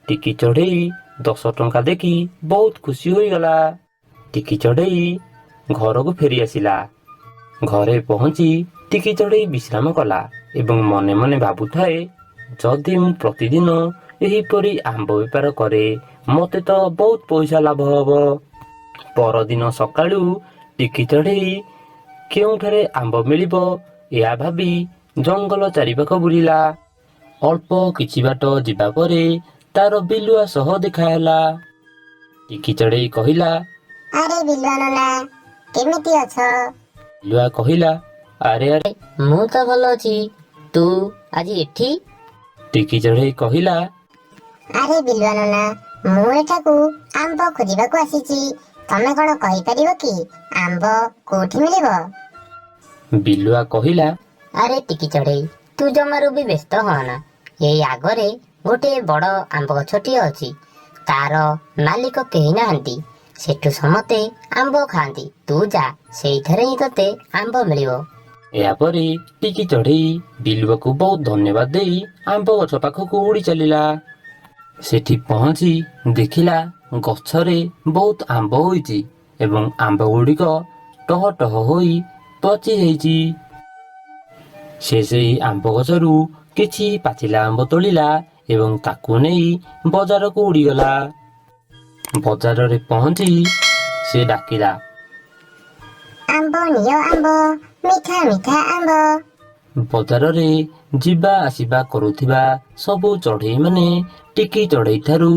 ଟିକି ଚଢ଼େଇ 10 ଟଙ୍କା ଦେଖି ବହୁତ ଖୁସି ହୋଇଗଲା। ଟିକି ଚଢ଼େଇ ଘରକୁ ଫେରି ଆସିଲା। ଘରେ ପହଞ୍ଚି ଟିକି ଚଢ଼େଇ ବିଶ୍ରାମ କଲା ଏବଂ ମନେ ମନେ ଭାବୁଥାଏ, ଯଦି ମୁଁ ପ୍ରତିଦିନ ଏହିପରି ଆମ୍ବ ବେପାର କରେ, ମୋତେ ତ ବହୁତ ପଇସା ଲାଭ ହେବ। ପରଦିନ ସକାଳୁ ଟିକି ଚଢ଼େଇ କେଉଁଠାରେ ଆମ୍ବ ମିଳିବ ଏହା ଭାବି ଜଙ୍ଗଲ ଚାରିପାଖ ବୁଲିଲା। ଅଳ୍ପ କିଛି ବାଟ ଯିବା ପରେ ତାର ବିଲୁଆ ସହ ଦେଖାହେଲା। ଟିକି ଚଢ଼େଇ କହିଲା, ଆରେ ବିଲୁଆ ନନା, କେମିତି ଅଛ? ବିଲୁଆ କହିଲା, ଆରେ ଆରେ, ମୁଁ ତ ଭଲ ଅଛି, ତୁ ଆଜି ଏଠି? ଟିକି ଚଢ଼େଇ କହିଲା, ଆରେ ବିଲୁଆ ନନା, ମୁଁ ଏଠାକୁ ଆମ୍ବ ଖୋଜିବାକୁ ଆସିଛି। ତମେ କଣ କହିପାରିବ କି ଆମ୍ବ କୋଉଠି ମିଳିବ? ବିଲୁଆ କହିଲା, ଆରେ ଟିକି ଚଢ଼େଇ, ତୁ ଜମାରୁ ବି ବ୍ୟସ୍ତ ହଅନା। ଏଇ ଆଗରେ ଗୋଟିଏ ବଡ଼ ଆମ୍ବ ଗଛଟିଏ ଅଛି, ତାର ମାଲିକ କେହି ନାହାନ୍ତି। ସେଠୁ ସମସ୍ତେ ଆମ୍ବ ଖାଆନ୍ତି। ତୁ ଯା, ସେଇଠାରେ ହିଁ ତତେ ଆମ୍ବ ମିଳିବ। ଏହାପରେ ଟିକି ଚଢ଼େଇ ବିଲୁଆକୁ ବହୁତ ଧନ୍ୟବାଦ ଦେଇ ଆମ୍ବ ଗଛ ପାଖକୁ ଉଡ଼ି ଚାଲିଲା। ସେଠି ପହଞ୍ଚି ଦେଖିଲା ଗଛରେ ବହୁତ ଆମ୍ବ ହୋଇଛି ଏବଂ ଆମ୍ବ ଗୁଡ଼ିକ ଟହ ଟହ ହୋଇ ପଚି ଯାଇଛି। ସେ ସେଇ ଆମ୍ବ ଗଛରୁ କିଛି ପାଚିଲା ଆମ୍ବ ତୋଳିଲା ଏବଂ ତାକୁ ନେଇ ବଜାରକୁ ଉଡ଼ିଗଲା। ବଜାରରେ ପହଞ୍ଚି ସେ ଡାକିଲା, ଆମ୍ବ ନିଅ ଆମ୍ବ, ମିଠା ମିଠା ଆମ୍ବ। ବଜାରରେ ଯିବା ଆସିବା କରୁଥିବା ସବୁ ଚଢ଼େଇମାନେ ଟିକି ଚଢ଼େଇ ଠାରୁ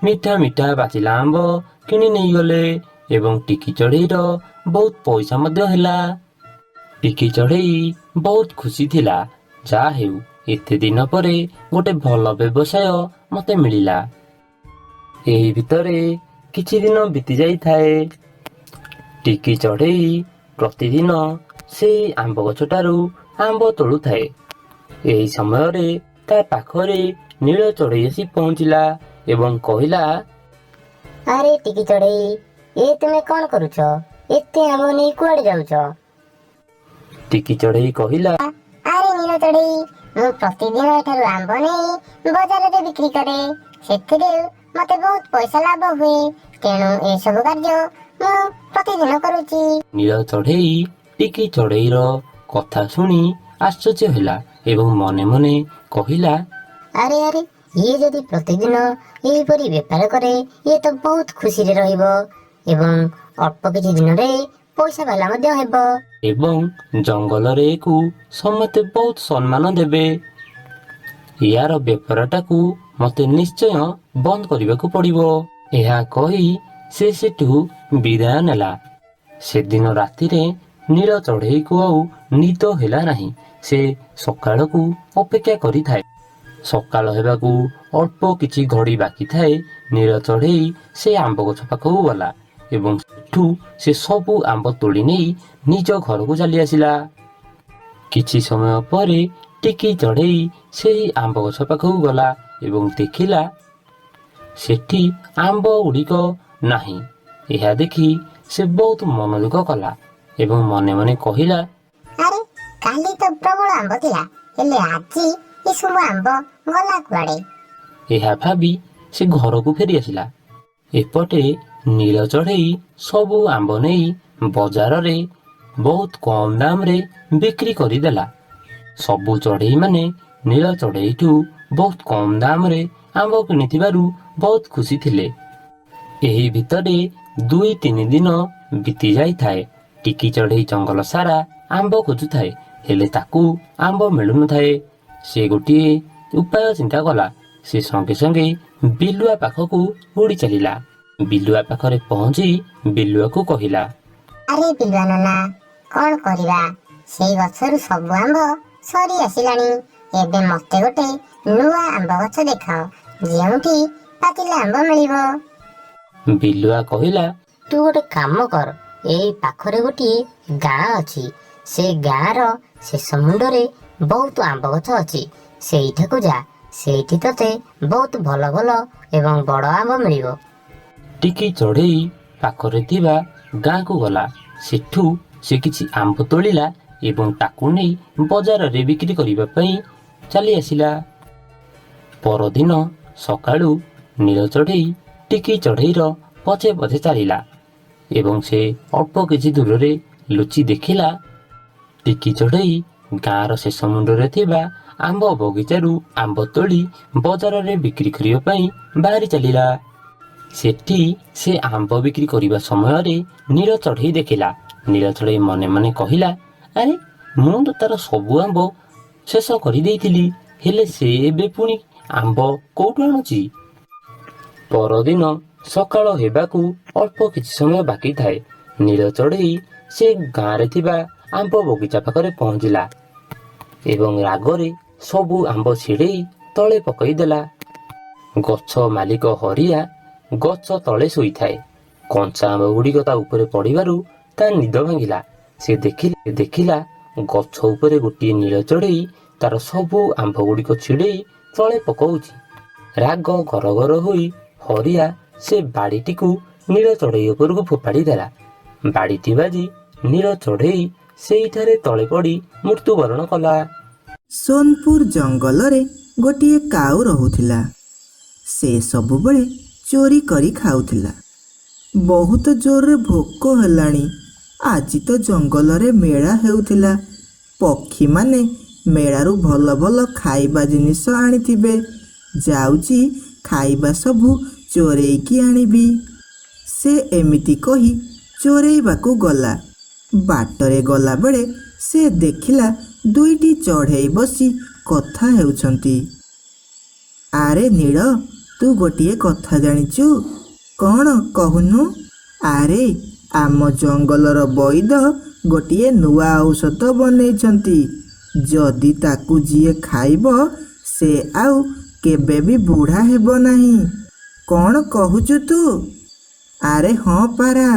ମିଠା ମିଠା ପାଚିଲା ଆମ୍ବ କିଣି ନେଇଗଲେ ଏବଂ ଟିକି ଚଢ଼େଇର ବହୁତ ପଇସା ମଧ୍ୟ ହେଲା। ଟିକି ଚଢ଼େଇ ବହୁତ ଖୁସି ଥିଲା। ଯାହା ହେଉ, ଏତେ ଦିନ ପରେ ଗୋଟେ ଭଲ ବ୍ୟବସାୟ ମୋତେ ମିଳିଲା। ଏହି ଭିତରେ କିଛି ଦିନ ବିତି ଯାଇଥାଏ। ଟିକି ଚଢ଼େଇ ପ୍ରତିଦିନ ସେଇ ଆମ୍ବ ଗଛଟାରୁ ଆମ୍ବ ତୋଳୁଥାଏ। ଏହି ସମୟରେ ତା ପାଖରେ ନୀଳ ଚଢ଼େଇ ଆସି ପହଞ୍ଚିଲା ଏବଂ କହିଲା, ଆରେ ଟିକି ଚଢ଼େଇ, ଏ ତୁମେ କଣ କରୁଛ? ଏତେ ଆମ୍ବ ନେଇ କୁଆଡ଼େ ଯାଉଛ? ଟିକି ଚଢ଼େଇ କହିଲା, ଆରେ ନୀଳ ଚଢ଼େଇ, ମୁଁ ପ୍ରତିଦିନ ଏଠାରୁ ଆମ୍ବ ନେଇ ବଜାରରେ ବିକ୍ରି କରେ। ସେଥିରେ ମତେ ବହୁତ ପଇସା ଲାଭ ହୁଏ, ତେଣୁ ଏସବୁ କାର୍ଯ୍ୟ ମୁଁ ପ୍ରତିଦିନ କରୁଛି। ନୀଳ ଚଢ଼େଇ ଟିକି ଚଢ଼େଇର କଥା ଶୁଣି ଆଶ୍ଚର୍ଯ୍ୟ ହେଲା ଏବଂ ମନେ ମନେ କହିଲା, ଆରେ ଆରେ, ଇଏ ଯଦି ପ୍ରତିଦିନ ଏହିପରି ବେପାର କରେ, ଇଏ ତ ବହୁତ ଖୁସିରେ ରହିବ ଏବଂ ଅଳ୍ପ କିଛି ଦିନରେ ପଇସା ବାଲା ମଧ୍ୟ ହେବ। ଏବଂ ଜଙ୍ଗଲରେ ଏକୁ ସମସ୍ତେ ବହୁତ ସମ୍ମାନ ଦେବେ। ୟାର ବେପାରଟାକୁ ମୋତେ ନିଶ୍ଚୟ ବନ୍ଦ କରିବାକୁ ପଡ଼ିବ। ଏହା କହି ସେ ସେଠୁ ବିଦାୟ ନେଲା। ସେଦିନ ରାତିରେ ନୀଳ ଚଢ଼େଇକୁ ଆଉ ନିଦ ହେଲା ନାହିଁ। ସେ ସକାଳକୁ ଅପେକ୍ଷା କରିଥାଏ। ସକାଳ ହେବାକୁ ଅଳ୍ପ କିଛି ଘଡ଼ି ବାକି ଥାଏ, ନୀଳ ଚଢ଼େଇ ସେ ଆମ୍ବ ଗଛ ପାଖକୁ ଗଲା ଏବଂ ସେଠୁ ସେ ସବୁ ଆମ୍ବ ତୋଳି ନେଇ ନିଜ ଘରକୁ ଚାଲି ଆସିଲା। କିଛି ସମୟ ପରେ ଟିକି ଚଢ଼େଇ ସେହି ଆମ୍ବ ଗଛ ପାଖକୁ ଗଲା ଏବଂ ଦେଖିଲା ସେଠି ଆମ୍ବ ଗୁଡ଼ିକ ନାହିଁ। ଏହା ଦେଖି ସେ ବହୁତ ମନ ଦୁଃଖ କଲା ଏବଂ ମନେ ମନେ କହିଲା, ଆରେ, କାଲି ତ ପ୍ରବଳ ଆମ୍ବ ଥିଲା, ହେଲେ ଆଜି ଏସବୁ ଆମ୍ବ ଗଲା କୁଆଡ଼େ? ଏହା ଭାବି ସେ ଘରକୁ ଫେରି ଆସିଲା। ଏପଟେ ନୀଳ ଚଢ଼େଇ ସବୁ ଆମ୍ବ ନେଇ ବଜାରରେ ବହୁତ କମ୍ ଦାମରେ ବିକ୍ରି କରିଦେଲା। ସବୁ ଚଢ଼େଇମାନେ ନୀଳ ଚଢ଼େଇଠୁ ବହୁତ କମ୍ ଦାମରେ ଆମ୍ବ କିଣିଥିବାରୁ ବହୁତ ଖୁସି ଥିଲେ। ଏହି ଭିତରେ 2-3 ଦିନ ବିତି ଯାଇଥାଏ। ଟିକି ଚଢ଼େଇ ଜଙ୍ଗଲ ସାରା ଆମ୍ବ ଖୋଜୁଥାଏ, ହେଲେ ତାକୁ ଆମ୍ବ ମିଳୁନଥାଏ। ସେ ଗୋଟିଏ ଉପାୟ ଚିନ୍ତା କଲା। ସେ ସଙ୍ଗେ ସଙ୍ଗେ ବିଲୁଆ ପାଖକୁ ଉଡ଼ି ଚାଲିଲା। ବିଲୁଆ ପାଖରେ ପହଞ୍ଚି ବିଲୁଆକୁ କହିଲା, ଆରେ ବିଲୁଆ ନନା, କଣ କରିବା? ସେଇ ଗଛରୁ ସବୁ ଆମ୍ବ ସରି ଆସିଲାଣି। ଏବେ ମତେ ଗୋଟେ ନୂଆ ଆମ୍ବ ଗଛ ଦେଖାଅ, ଯେଉଁଠି ପାଚିଲା ଆମ୍ବ ମିଳିବ। ବିଲୁଆ କହିଲା, ତୁ ଗୋଟେ କାମ କର, ଏଇ ପାଖରେ ଗୋଟିଏ ଗାଁ ଅଛି। ସେ ଗାଁର ଶେଷ ମୁଣ୍ଡରେ ବହୁତ ଆମ୍ବ ଗଛ ଅଛି। ସେଇଠାକୁ ଯା, ସେଇଠି ତତେ ବହୁତ ଭଲ ଭଲ ଏବଂ ବଡ଼ ଆମ୍ବ ମିଳିବ। ଟିକି ଚଢ଼େଇ ପାଖରେ ଥିବା ଗାଁକୁ ଗଲା। ସେଠୁ ସେ କିଛି ଆମ୍ବ ତୋଳିଲା ଏବଂ ତାକୁ ନେଇ ବଜାରରେ ବିକ୍ରି କରିବା ପାଇଁ ଚାଲି ଆସିଲା। ପରଦିନ ସକାଳୁ ନୀଳ ଚଢ଼େଇ ଟିକି ଚଢ଼େଇର ପଛେ ପଛେ ଚାଲିଲା ଏବଂ ସେ ଅଳ୍ପ କିଛି ଦୂରରେ ଲୁଚି ଦେଖିଲା, ଟିକି ଚଢ଼େଇ ଗାଁର ଶେଷ ମୁଣ୍ଡରେ ଥିବା ଆମ୍ବ ବଗିଚାରୁ ଆମ୍ବ ତୋଳି ବଜାରରେ ବିକ୍ରି କରିବା ପାଇଁ ବାହାରି ଚାଲିଲା। ସେଠି ସେ ଆମ୍ବ ବିକ୍ରି କରିବା ସମୟରେ ନୀଳ ଚଢ଼େଇ ଦେଖିଲା। ନୀଳ ଚଢ଼େଇ ମନେ ମନେ କହିଲା, ଆରେ, ମୁଁ ତ ତାର ସବୁ ଆମ୍ବ ଶେଷ କରିଦେଇଥିଲି, ହେଲେ ସେ ଏବେ ପୁଣି ଆମ୍ବ କୋଉଠୁ ଆଣୁଛି? ପରଦିନ ସକାଳ ହେବାକୁ ଅଳ୍ପ କିଛି ସମୟ ବାକି ଥାଏ, ନୀଳ ଚଢ଼େଇ ସେ ଗାଁରେ ଥିବା ଆମ୍ବ ବଗିଚା ପାଖରେ ପହଞ୍ଚିଲା ଏବଂ ରାଗରେ ସବୁ ଆମ୍ବ ଛିଡ଼େଇ ତଳେ ପକାଇ ଦେଲା। ଗଛ ମାଲିକ ହରିଆ ଗଛ ତଳେ ଶୋଇଥାଏ। କଞ୍ଚା ଆମ୍ବ ଗୁଡ଼ିକ ତା ଉପରେ ପଡ଼ିବାରୁ ତା ନିଦ ଭାଙ୍ଗିଲା। ସେ ଦେଖିଲା ଗଛ ଉପରେ ଗୋଟିଏ ନୀଳ ଚଢ଼େଇ ତାର ସବୁ ଆମ୍ବ ଗୁଡ଼ିକ ଛିଡ଼େଇ ତଳେ ପକଉଛି। ରାଗ ଗରଗର ହୋଇ ହରିଆ ସେ ବାଡ଼ିଟିକୁ ନୀଳ ଚଢ଼େଇ ଉପରକୁ ଫୋପାଡ଼ି ଦେଲା। ବାଡ଼ିଟି ବାଜି ନୀଳ ଚଢ଼େଇ ସେଇଠାରେ ତଳେ ପଡ଼ି ମୃତ୍ୟୁବରଣ କଲା। ସୋନପୁର ଜଙ୍ଗଲରେ ଗୋଟିଏ କାଉ ରହୁଥିଲା। ସେ ସବୁବେଳେ ଚୋରି କରି ଖାଉଥିଲା। ବହୁତ ଜୋରରେ ଭୋକ ହେଲାଣି। ଆଜି ତ ଜଙ୍ଗଲରେ ମେଳା ହେଉଥିଲା। ପକ୍ଷୀମାନେ ମେଳାରୁ ଭଲ ଭଲ ଖାଇବା ଜିନିଷ ଆଣିଥିବେ। ଯାଉଛି ଖାଇବା ସବୁ ଚୋରେଇକି ଆଣିବି। ସେ ଏମିତି କହି ଚୋରେଇବାକୁ ଗଲା। ବାଟରେ ଗଲାବେଳେ ସେ ଦେଖିଲା ଦୁଇଟି ଚଢ଼େଇ ବସି କଥା ହେଉଛନ୍ତି। ଆରେ ନୀଳ, ତୁ ଗୋଟିଏ କଥା ଜାଣିଛୁ? କ'ଣ କହୁନୁ? ଆରେ, ଆମ ଜଙ୍ଗଲର ବୈଦ ଗୋଟିଏ ନୂଆ ଔଷଧ ବନେଇଛନ୍ତି। ଯଦି ତାକୁ ଯିଏ ଖାଇବ, ସେ ଆଉ କେବେ ବି ବୁଢ଼ା ହେବ ନାହିଁ। କ'ଣ କହୁଛୁ ତୁ? ଆରେ ହଁ ପାରା।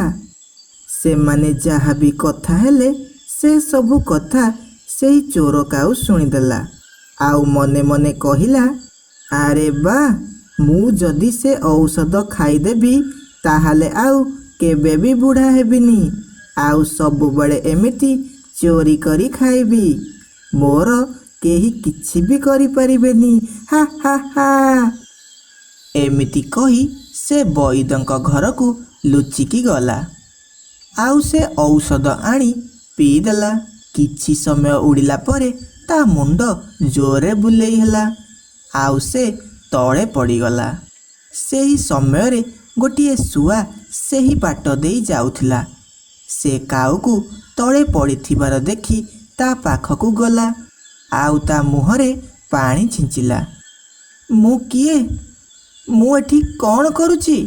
ସେମାନେ ଯାହା ବି କଥା ହେଲେ, ସେ ସବୁ କଥା ସେଇ ଚୋର କାଉ ଶୁଣିଦେଲା ଆଉ ମନେ ମନେ କହିଲା, ଆରେ ବା, ମୁଁ ଯଦି ସେ ଔଷଧ ଖାଇଦେବି, ତାହେଲେ ଆଉ କେବେ ବି ବୁଢ଼ା ହେବିନି ଆଉ ସବୁବେଳେ ଏମିତି ଚୋରି କରି ଖାଇବି। ମୋର କେହି କିଛି ବି କରିପାରିବେନି। ହା ହା ହା। ଏମିତି କହି ସେ ବଇଦଙ୍କ ଘରକୁ ଲୁଚିକି ଗଲା ଆଉ ସେ ଔଷଧ ଆଣି ପିଇଦେଲା। କିଛି ସମୟ ଉଡ଼ିଲା ପରେ ତା ମୁଣ୍ଡ ଜୋରରେ ବୁଲେଇ ହେଲା ଆଉ ସେ ତଳେ ପଡ଼ିଗଲା। ସେହି ସମୟରେ ଗୋଟିଏ ଶୁଆ ସେହି ବାଟ ଦେଇ ଯାଉଥିଲା। ସେ କାଉକୁ ତଳେ ପଡ଼ିଥିବାର ଦେଖି ତା ପାଖକୁ ଗଲା ଆଉ ତା ମୁହଁରେ ପାଣି ଛିଞ୍ଚିଲା। ମୁଁ କିଏ? ମୁଁ ଏଠି କ'ଣ କରୁଛି?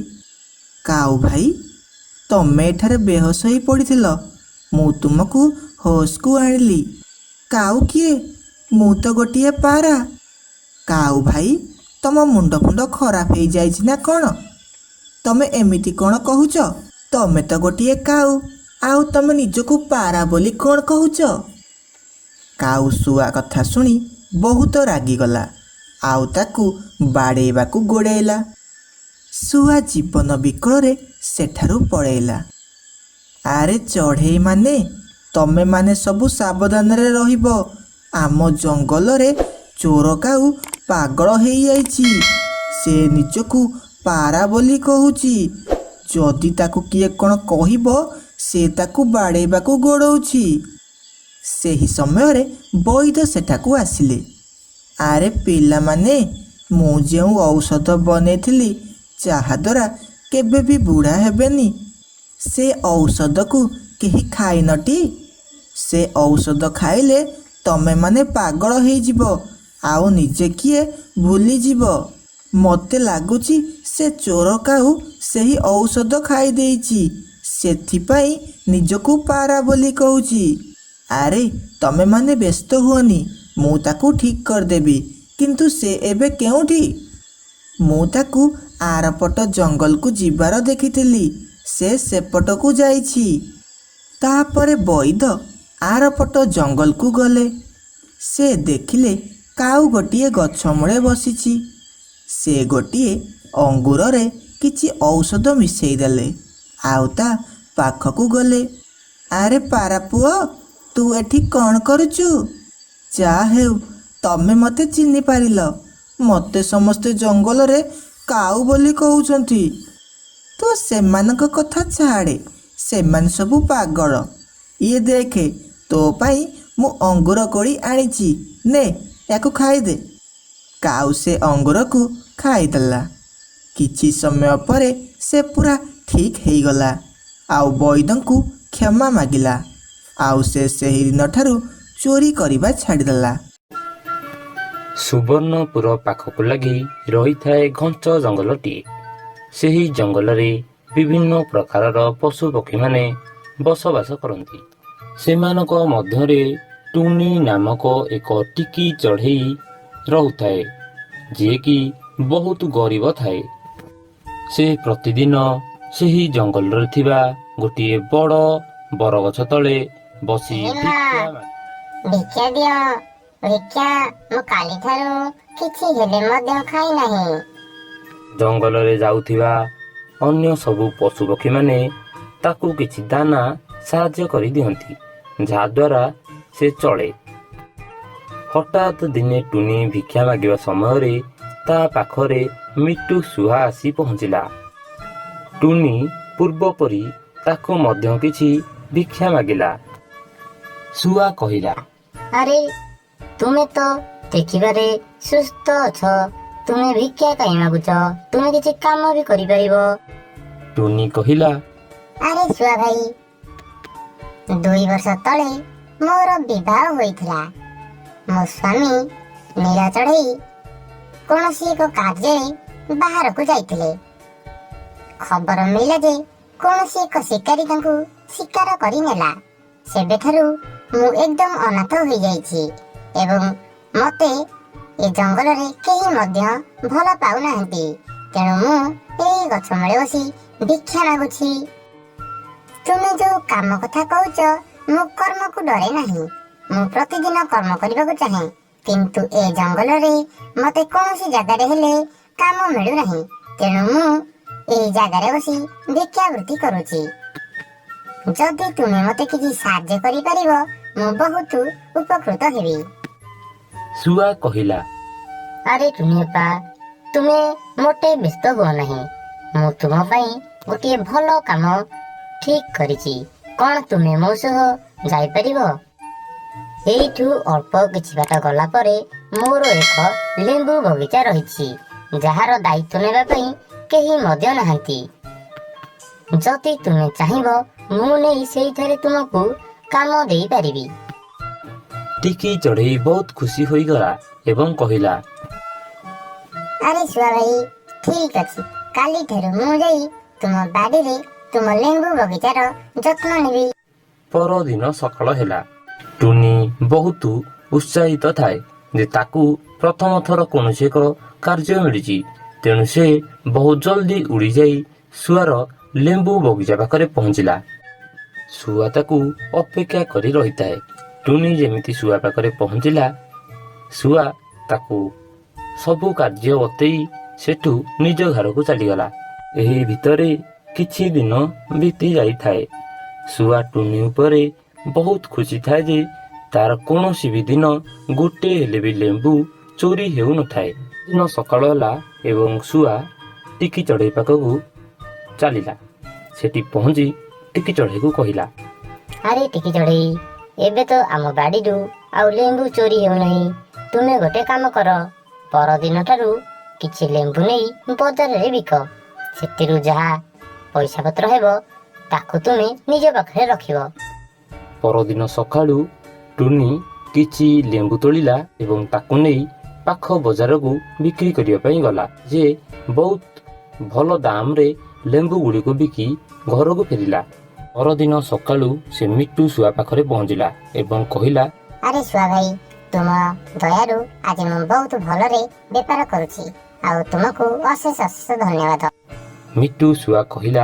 କାଉ ଭାଇ, ତମେ ଏଠାରେ ବେହୋସ ହେଇ ପଡ଼ିଥିଲ, ମୁଁ ତୁମକୁ ହୋସ୍କୁ ଆଣିଲି। କାଉ କିଏ? ମୁଁ ତ ଗୋଟିଏ ପାରା। କାଉ ଭାଇ, ତମ ମୁଣ୍ଡ ଫୁଣ୍ଡ ଖରାପ ହେଇଯାଇଛି ନା କ'ଣ? ତମେ ଏମିତି କ'ଣ କହୁଛ? ତମେ ତ ଗୋଟିଏ କାଉ, ଆଉ ତମେ ନିଜକୁ ପାରା ବୋଲି କ'ଣ କହୁଛ? କାଉ ଶୁଆ କଥା ଶୁଣି ବହୁତ ରାଗିଗଲା ଆଉ ତାକୁ ବାଡ଼େଇବାକୁ ଗୋଡ଼େଇଲା। ଶୁଆ ଜୀବନ ବିକଳରେ ସେଠାରୁ ପଳେଇଲା। ଆରେ ଚଢ଼େଇମାନେ, ତମେମାନେ ସବୁ ସାବଧାନରେ ରହିବ। ଆମ ଜଙ୍ଗଲରେ ଚୋର କାଉ ପାଗଳ ହେଇଯାଇଛି। ସେ ନିଜକୁ ପାରା ବୋଲି କହୁଛି। ଯଦି ତାକୁ କିଏ କ'ଣ କହିବ, ସେ ତାକୁ ବାଡ଼େଇବାକୁ ଗୋଡ଼ଉଛି। ସେହି ସମୟରେ ବୈଦ ସେଠାକୁ ଆସିଲେ। ଆରେ ପିଲାମାନେ, ମୁଁ ଯେଉଁ ଔଷଧ ବନେଇଥିଲି, ଯାହାଦ୍ୱାରା କେବେ ବି ବୁଢ଼ା ହେବେନି, ସେ ଔଷଧକୁ କେହି ଖାଇନଟି? ସେ ଔଷଧ ଖାଇଲେ ତମେମାନେ ପାଗଳ ହେଇଯିବ ଆଉ ନିଜେ କିଏ ଭୁଲିଯିବ। ମୋତେ ଲାଗୁଛି ସେ ଚୋର କାଉ ସେହି ଔଷଧ ଖାଇ ଦେଇଛି, ସେଥିପାଇଁ ନିଜକୁ ପାରା ବୋଲି କହୁଛି। ଆରେ ତମେମାନେ ବ୍ୟସ୍ତ ହୁଅନି, ମୁଁ ତାକୁ ଠିକ୍ କରିଦେବି। କିନ୍ତୁ ସେ ଏବେ କେଉଁଠି? ମୁଁ ତାକୁ ଆରପଟ ଜଙ୍ଗଲକୁ ଯିବାର ଦେଖିଥିଲି, ସେ ସେପଟକୁ ଯାଇଛି। ତାପରେ ବଇଦ ଆରପଟ ଜଙ୍ଗଲକୁ ଗଲେ। ସେ ଦେଖିଲେ କାଉ ଗୋଟିଏ ଗଛ ମୂଳେ ବସିଛି। ସେ ଗୋଟିଏ ଅଙ୍ଗୁରରେ କିଛି ଔଷଧ ମିଶାଇ ଦେଲେ ଆଉ ତା ପାଖକୁ ଗଲେ। ଆରେ ପାରା ପୁଅ, ତୁ ଏଠି କ'ଣ କରୁଛୁ? ଯା ହେଉ, ତମେ ମୋତେ ଚିହ୍ନି ପାରିଲ। ମୋତେ ସମସ୍ତେ ଜଙ୍ଗଲରେ କାଉ ବୋଲି କହୁଛନ୍ତି। ତୁ ସେମାନଙ୍କ କଥା ଛାଡ଼େ, ସେମାନେ ସବୁ ପାଗଳ। ଇଏ ଦେଖେ, ତୋ ପାଇଁ ମୁଁ ଅଙ୍ଗୁର କୋଳି ଆଣିଛି, ନେ ୟାକୁ ଖାଇଦେ। କାଉ ସେ ଅଙ୍ଗୁରକୁ ଖାଇଦେଲା। କିଛି ସମୟ ପରେ ସେ ପୁରା ଠିକ୍ ହେଇଗଲା ଆଉ ବୈଦଙ୍କୁ କ୍ଷମା ମାଗିଲା, ଆଉ ସେ ସେହି ଦିନଠାରୁ ଚୋରି କରିବା ଛାଡ଼ିଦେଲା। ସୁବର୍ଣ୍ଣପୁର ପାଖକୁ ଲାଗି ରହିଥାଏ ଘଞ୍ଚ ଜଙ୍ଗଲଟିଏ। ସେହି ଜଙ୍ଗଲରେ ବିଭିନ୍ନ ପ୍ରକାରର ପଶୁପକ୍ଷୀମାନେ ବସବାସ କରନ୍ତି। ସେମାନଙ୍କ ମଧ୍ୟରେ ଟୁନି ନାମକ ଏକ ଟିକି ଚଢ଼େଇ ରହୁଥାଏ, ଯିଏକି ବହୁତ ଗରିବ ଥାଏ। ସେ ପ୍ରତିଦିନ ସେହି ଜଙ୍ଗଲରେ ଥିବା ଗୋଟିଏ ବଡ଼ ବରଗଛ ତଳେ ବସି ଏ ମା, ଭିକ୍ଷା ମାଗେ। ଭିକ୍ଷା ଦିଅ, ଭିକ୍ଷା। ମୁଁ କାଲିଠାରୁ କିଛି ହେଲେ ମଧ୍ୟ ଖାଇ ନାହିଁ। ଜଙ୍ଗଲରେ ଯାଉଥିବା ଅନ୍ୟ ସବୁ ପଶୁପକ୍ଷୀମାନେ ତାକୁ କିଛି ଦାନା ସାହାଯ୍ୟ କରିଦିଅନ୍ତି, ଯାହାଦ୍ୱାରା ସେ ଚଳେ। ହଠାତ୍ ଦିନେ ଟୁନି ଭିକ୍ଷା ମାଗିବା ସମୟରେ ତା ପାଖରେ ମିଟୁ ଶୁଆ ଆସି ପହଞ୍ଚିଲା। ଟୁନି ପୂର୍ବ ପରି ତାକୁ ମଧ୍ୟ କିଛି ଭିକ୍ଷା ମାଗିଲା। ଶୁଆ କହିଲା, ଆରେ ତୁମେ ତ ଦେଖିବାରେ ସୁସ୍ଥ ଅଛ, ତୁମେ ଭିକ୍ଷା କାହିଁ ମାଗୁଛ? ତୁମେ କିଛି କାମ ବି କରିପାରିବ। ଟୁନି କହିଲା, ଆରେ ଶୁଆ ଭାଇ, 2 ବର୍ଷ ତଳେ ମୋର ବିବାହ ହୋଇଥିଲା। ମୋ ସ୍ୱାମୀ ନୀଳ ଚଢ଼େଇ କୌଣସି ଏକ କାର୍ଯ୍ୟରେ ବାହାରକୁ ଯାଇଥିଲେ। ଖବର ମିଳିଲା ଯେ କୌଣସି ଏକ ଶିକାରୀ ତାଙ୍କୁ ଶିକାର କରିନେଲା। ସେବେଠାରୁ ମୁଁ ଏକଦମ ଅନାଥ ହୋଇଯାଇଛି ଏବଂ ମୋତେ ଏ ଜଙ୍ଗଲରେ କେହି ମଧ୍ୟ ଭଲ ପାଉନାହାନ୍ତି। ତେଣୁ ମୁଁ ଏଇ ଗଛ ମୂଳେ ବସି ଭିକ୍ଷା ମାଗୁଛି। ତୁମେ ଯୋଉ କାମ କଥା କହୁଛ, ମୁଁ କର୍ମକୁ ଡରେ ନାହିଁ। ମୁଁ ପ୍ରତିଦିନ କର୍ମ କରିବାକୁ ଚାହେଁ, କିନ୍ତୁ ଏ ଜଙ୍ଗଲରେ ମୋତେ କୌଣସି ଜାଗାରେ ହେଲେ କାମ ମିଳୁନାହିଁ। ତେଣୁ ମୁଁ ଏଇ ଜାଗାରେ ବସି ଭିକ୍ଷାବୃତ୍ତି କରୁଛି। ଯଦି ତୁମେ ମୋତେ କିଛି ସାହାଯ୍ୟ କରିପାରିବ, ମୁଁ ବହୁତ ଉପକୃତ ହେବି। ଶୁଆ କହିଲା, ଆରେ ଟୁନିଅପା, ତୁମେ ମୋଟେ ବ୍ୟସ୍ତ ହୁଅ ନାହିଁ। ମୁଁ ତୁମ ପାଇଁ ଗୋଟିଏ ଭଲ କାମ ଠିକ୍ କରିଛି। କ'ଣ ତୁମେ ମୋ ସହ ଯାଇପାରିବ? ଏଇଠୁ ଅଳ୍ପ କିଛି ବାଟ ଗଲା ପରେ ମୋର ଏକ ଲେମ୍ବୁ ବଗିଚା ରହିଛି, ଯାହାର ଦାୟିତ୍ୱ ନେବା ପାଇଁ କେହି ମଧ୍ୟ ନାହାନ୍ତି। ଯଦି ତୁମେ ଚାହିଁବ, ମୁଁ ନେଇ ସେଇଠାରେ ତୁମକୁ କାମ ଦେଇପାରିବି। ଟିକି ଚଢ଼େଇ ବହୁତ ଖୁସି ହୋଇଗଲା ଏବଂ କହିଲା, ଆରେ ଶୁଆ ଭାଇ, ଠିକ ଅଛି, କାଲିଠାରୁ ମୁଁ ଯାଇ ତୁମ ବାଡ଼ିରେ ତୁମ ଲେମ୍ବୁ ବଗିଚାର ଯତ୍ନ ନେବି। ପରଦିନ ସକାଳ ହେଲା। ଟୁନି ବହୁତ ଉତ୍ସାହିତ ଥାଏ ଯେ ତାକୁ ପ୍ରଥମ ଥର କୌଣସି ଏକ କାର୍ଯ୍ୟ ମିଳିଛି। ତେଣୁ ସେ ବହୁତ ଜଲ୍ଦି ଉଡ଼ିଯାଇ ଶୁଆର ଲେମ୍ବୁ ବଗିଚା ପାଖରେ ପହଞ୍ଚିଲା। ଶୁଆ ତାକୁ ଅପେକ୍ଷା କରି ରହିଥାଏ। ଟୁନି ଯେମିତି ଶୁଆ ପାଖରେ ପହଞ୍ଚିଲା, ଶୁଆ ତାକୁ ସବୁ କାର୍ଯ୍ୟ ବତେଇ ସେଠୁ ନିଜ ଘରକୁ ଚାଲିଗଲା। ଏହି ଭିତରେ କିଛି ଦିନ ବିତି ଯାଇଥାଏ। ଶୁଆ ଟୁନି ଉପରେ ବହୁତ ଖୁସି ଥାଏ ଯେ ତାର କୌଣସି ବି ଦିନ ଗୋଟେ ହେଲେ ବି ଲେମ୍ବୁ ଚୋରି ହେଉନଥାଏ। ଦିନ ସକାଳ ହେଲା ଏବଂ ଶୁଆ ଟିକି ଚଢ଼େଇ ପାଖକୁ ଚାଲିଲା। ସେଠି ପହଞ୍ଚି ଟିକି ଚଢ଼େଇକୁ କହିଲା, ଆରେ ଟିକି ଚଢ଼େଇ, ଏବେ ତ ଆମ ବାଡ଼ିରୁ ଆଉ ଲେମ୍ବୁ ଚୋରି ହେଉନାହିଁ। ତୁମେ ଗୋଟେ କାମ କର, ପରଦିନ ଠାରୁ କିଛି ଲେମ୍ବୁ ନେଇ ବଜାରରେ ବିକ। ସେଥିରୁ ଯାହା ପଇସା ପତ୍ର ହେବ, ତାକୁ ତୁମେ ନିଜ ପାଖରେ ରଖିବ। ପରଦିନ ସକାଳୁ ଟୁନି କିଛି ଲେମ୍ବୁ ତୋଳିଲା ଏବଂ ତାକୁ ନେଇ ପାଖ ବଜାରକୁ ବିକ୍ରି କରିବା ପାଇଁ ଗଲା। ଯେ ବହୁତ ଭଲ ଦାମରେ ଲେମ୍ବୁ ଗୁଡ଼ିକୁ ବିକି ଘରକୁ ଫେରିଲା। ପରଦିନ ସକାଳୁ ସେ ମିଟୁ ଶୁଆ ପାଖରେ ପହଞ୍ଚିଲା ଏବଂ କହିଲା, ଆରେ ଶୁଆ ଭାଇ, ତୁମ ଦୟାରୁ ଆଜି ମୁଁ ବହୁତ ଭଲରେ ବେପାର କରୁଛି, ଆଉ ତୁମକୁ ଅଶେଷ ଅଶେଷ ଧନ୍ୟବାଦ। ମିଟୁ ଶୁଆ କହିଲା,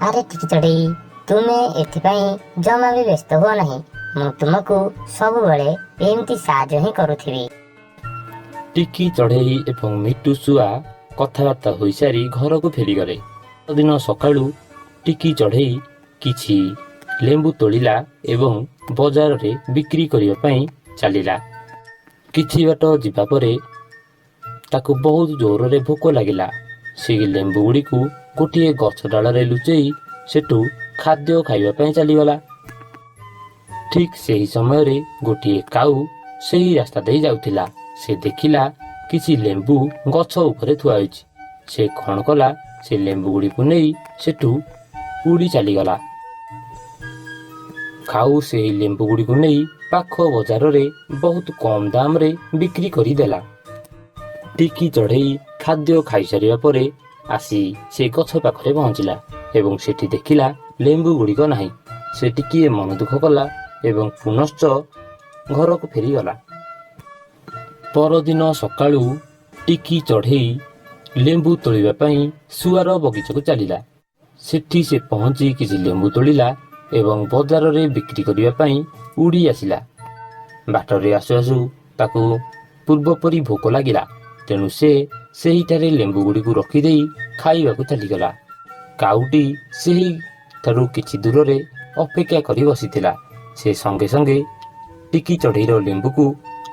ଆରେ ଟିକି ଚଢ଼େଇ, ତୁମେ ଏଥିପାଇଁ ଜମା ବି ବ୍ୟସ୍ତ ହୁଅ ନାହିଁ। ମୁଁ ତୁମକୁ ସବୁବେଳେ ଏମିତି ସାହାଯ୍ୟ ହିଁ କରୁଥିବି। ଟିକି ଚଢ଼େଇ ଏବଂ ମିଟୁ ଶୁଆ କଥାବାର୍ତ୍ତା ହୋଇସାରି ଘରକୁ ଫେରିଗଲେ। ଦିନ ସକାଳୁ ଟିକି ଚଢ଼େଇ କିଛି ଲେମ୍ବୁ ତୋଳିଲା ଏବଂ ବଜାରରେ ବିକ୍ରି କରିବା ପାଇଁ ଚାଲିଲା। କିଛି ବାଟ ଯିବା ପରେ ତାକୁ ବହୁତ ଜୋରରେ ଭୋକ ଲାଗିଲା। ସେ ଲେମ୍ବୁ ଗୁଡ଼ିକୁ ଗୋଟିଏ ଗଛ ଡାଳରେ ଲୁଚେଇ ସେଠୁ ଖାଦ୍ୟ ଖାଇବା ପାଇଁ ଚାଲିଗଲା। ଠିକ୍ ସେହି ସମୟରେ ଗୋଟିଏ କାଉ ସେହି ରାସ୍ତା ଦେଇ ଯାଉଥିଲା। ସେ ଦେଖିଲା କିଛି ଲେମ୍ବୁ ଗଛ ଉପରେ ଥୁଆ ହୋଇଛି। ସେ କ'ଣ କଲା? ସେ ଲେମ୍ବୁ ଗୁଡ଼ିକୁ ନେଇ ସେଠୁ ଉଡ଼ି ଚାଲିଗଲା। କାଉ ସେହି ଲେମ୍ବୁ ଗୁଡ଼ିକୁ ନେଇ ପାଖ ବଜାରରେ ବହୁତ କମ୍ ଦାମରେ ବିକ୍ରି କରିଦେଲା। ଟିକି ଚଢ଼େଇ ଖାଦ୍ୟ ଖାଇସାରିବା ପରେ ଆସି ସେ ଗଛ ପାଖରେ ପହଞ୍ଚିଲା ଏବଂ ସେଠି ଦେଖିଲା ଲେମ୍ବୁ ଗୁଡ଼ିକ ନାହିଁ। ସେ ଟିକିଏ ମନ ଦୁଃଖ କଲା ଏବଂ ପୁନଶ୍ଚ ଘରକୁ ଫେରିଗଲା। ପରଦିନ ସକାଳୁ ଟିକି ଚଢ଼େଇ ଲେମ୍ବୁ ତୋଳିବା ପାଇଁ ଶୁଆର ବଗିଚାକୁ ଚାଲିଲା। ସେଠି ସେ ପହଞ୍ଚି କିଛି ଲେମ୍ବୁ ତୋଳିଲା ଏବଂ ବଜାରରେ ବିକ୍ରି କରିବା ପାଇଁ ଉଡ଼ି ଆସିଲା। ବାଟରେ ଆସୁ ଆସୁ ତାକୁ ପୂର୍ବ ପରି ଭୋକ ଲାଗିଲା, ତେଣୁ ସେ ସେହିଠାରେ ଲେମ୍ବୁ ଗୁଡ଼ିକୁ ରଖିଦେଇ ଖାଇବାକୁ ଚାଲିଗଲା। କାଉଟି ସେହିଠାରୁ କିଛି ଦୂରରେ ଅପେକ୍ଷା କରି ବସିଥିଲା। ସେ ସଙ୍ଗେ ସଙ୍ଗେ ଟିକି ଚଢ଼େଇର ଲେମ୍ବୁକୁ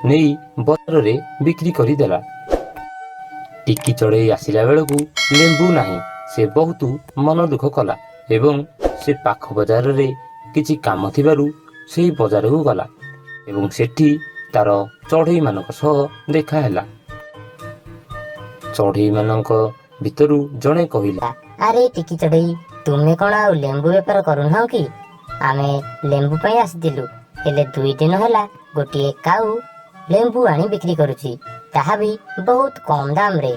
ନେଇ ବଜାରରେ ବିକ୍ରି କରିଦେଲା। ଟିକି ଚଢ଼େଇ ଆସିଲା ବେଳକୁ ଲେମ୍ବୁ ନାହିଁ। ସେ ବହୁତ ମନ ଦୁଃଖ କଲା ଏବଂ ସେ ପାଖ ବଜାରରେ କିଛି କାମ ଥିବାରୁ ସେହି ବଜାରକୁ ଗଲା ଏବଂ ସେଠି ତାର ଚଢ଼େଇମାନଙ୍କ ସହ ଦେଖା ହେଲା। ଚଢ଼େଇମାନଙ୍କ ଭିତରୁ ଜଣେ କହିଲା, ଆରେ ଟିକି ଚଢ଼େଇ, ତୁମେ କ'ଣ ଆଉ ଲେମ୍ବୁ ବେପାର କରୁନାହଁ କି? ଆମେ ଲେମ୍ବୁ ପାଇଁ ଆସିଥିଲୁ, ହେଲେ 2 ଦିନ ହେଲା ଗୋଟିଏ କାଉ ଲେମ୍ବୁ ଆଣି ବିକ୍ରି କରୁଛି, ତାହା ବି ବହୁତ କମ୍ ଦାମରେ।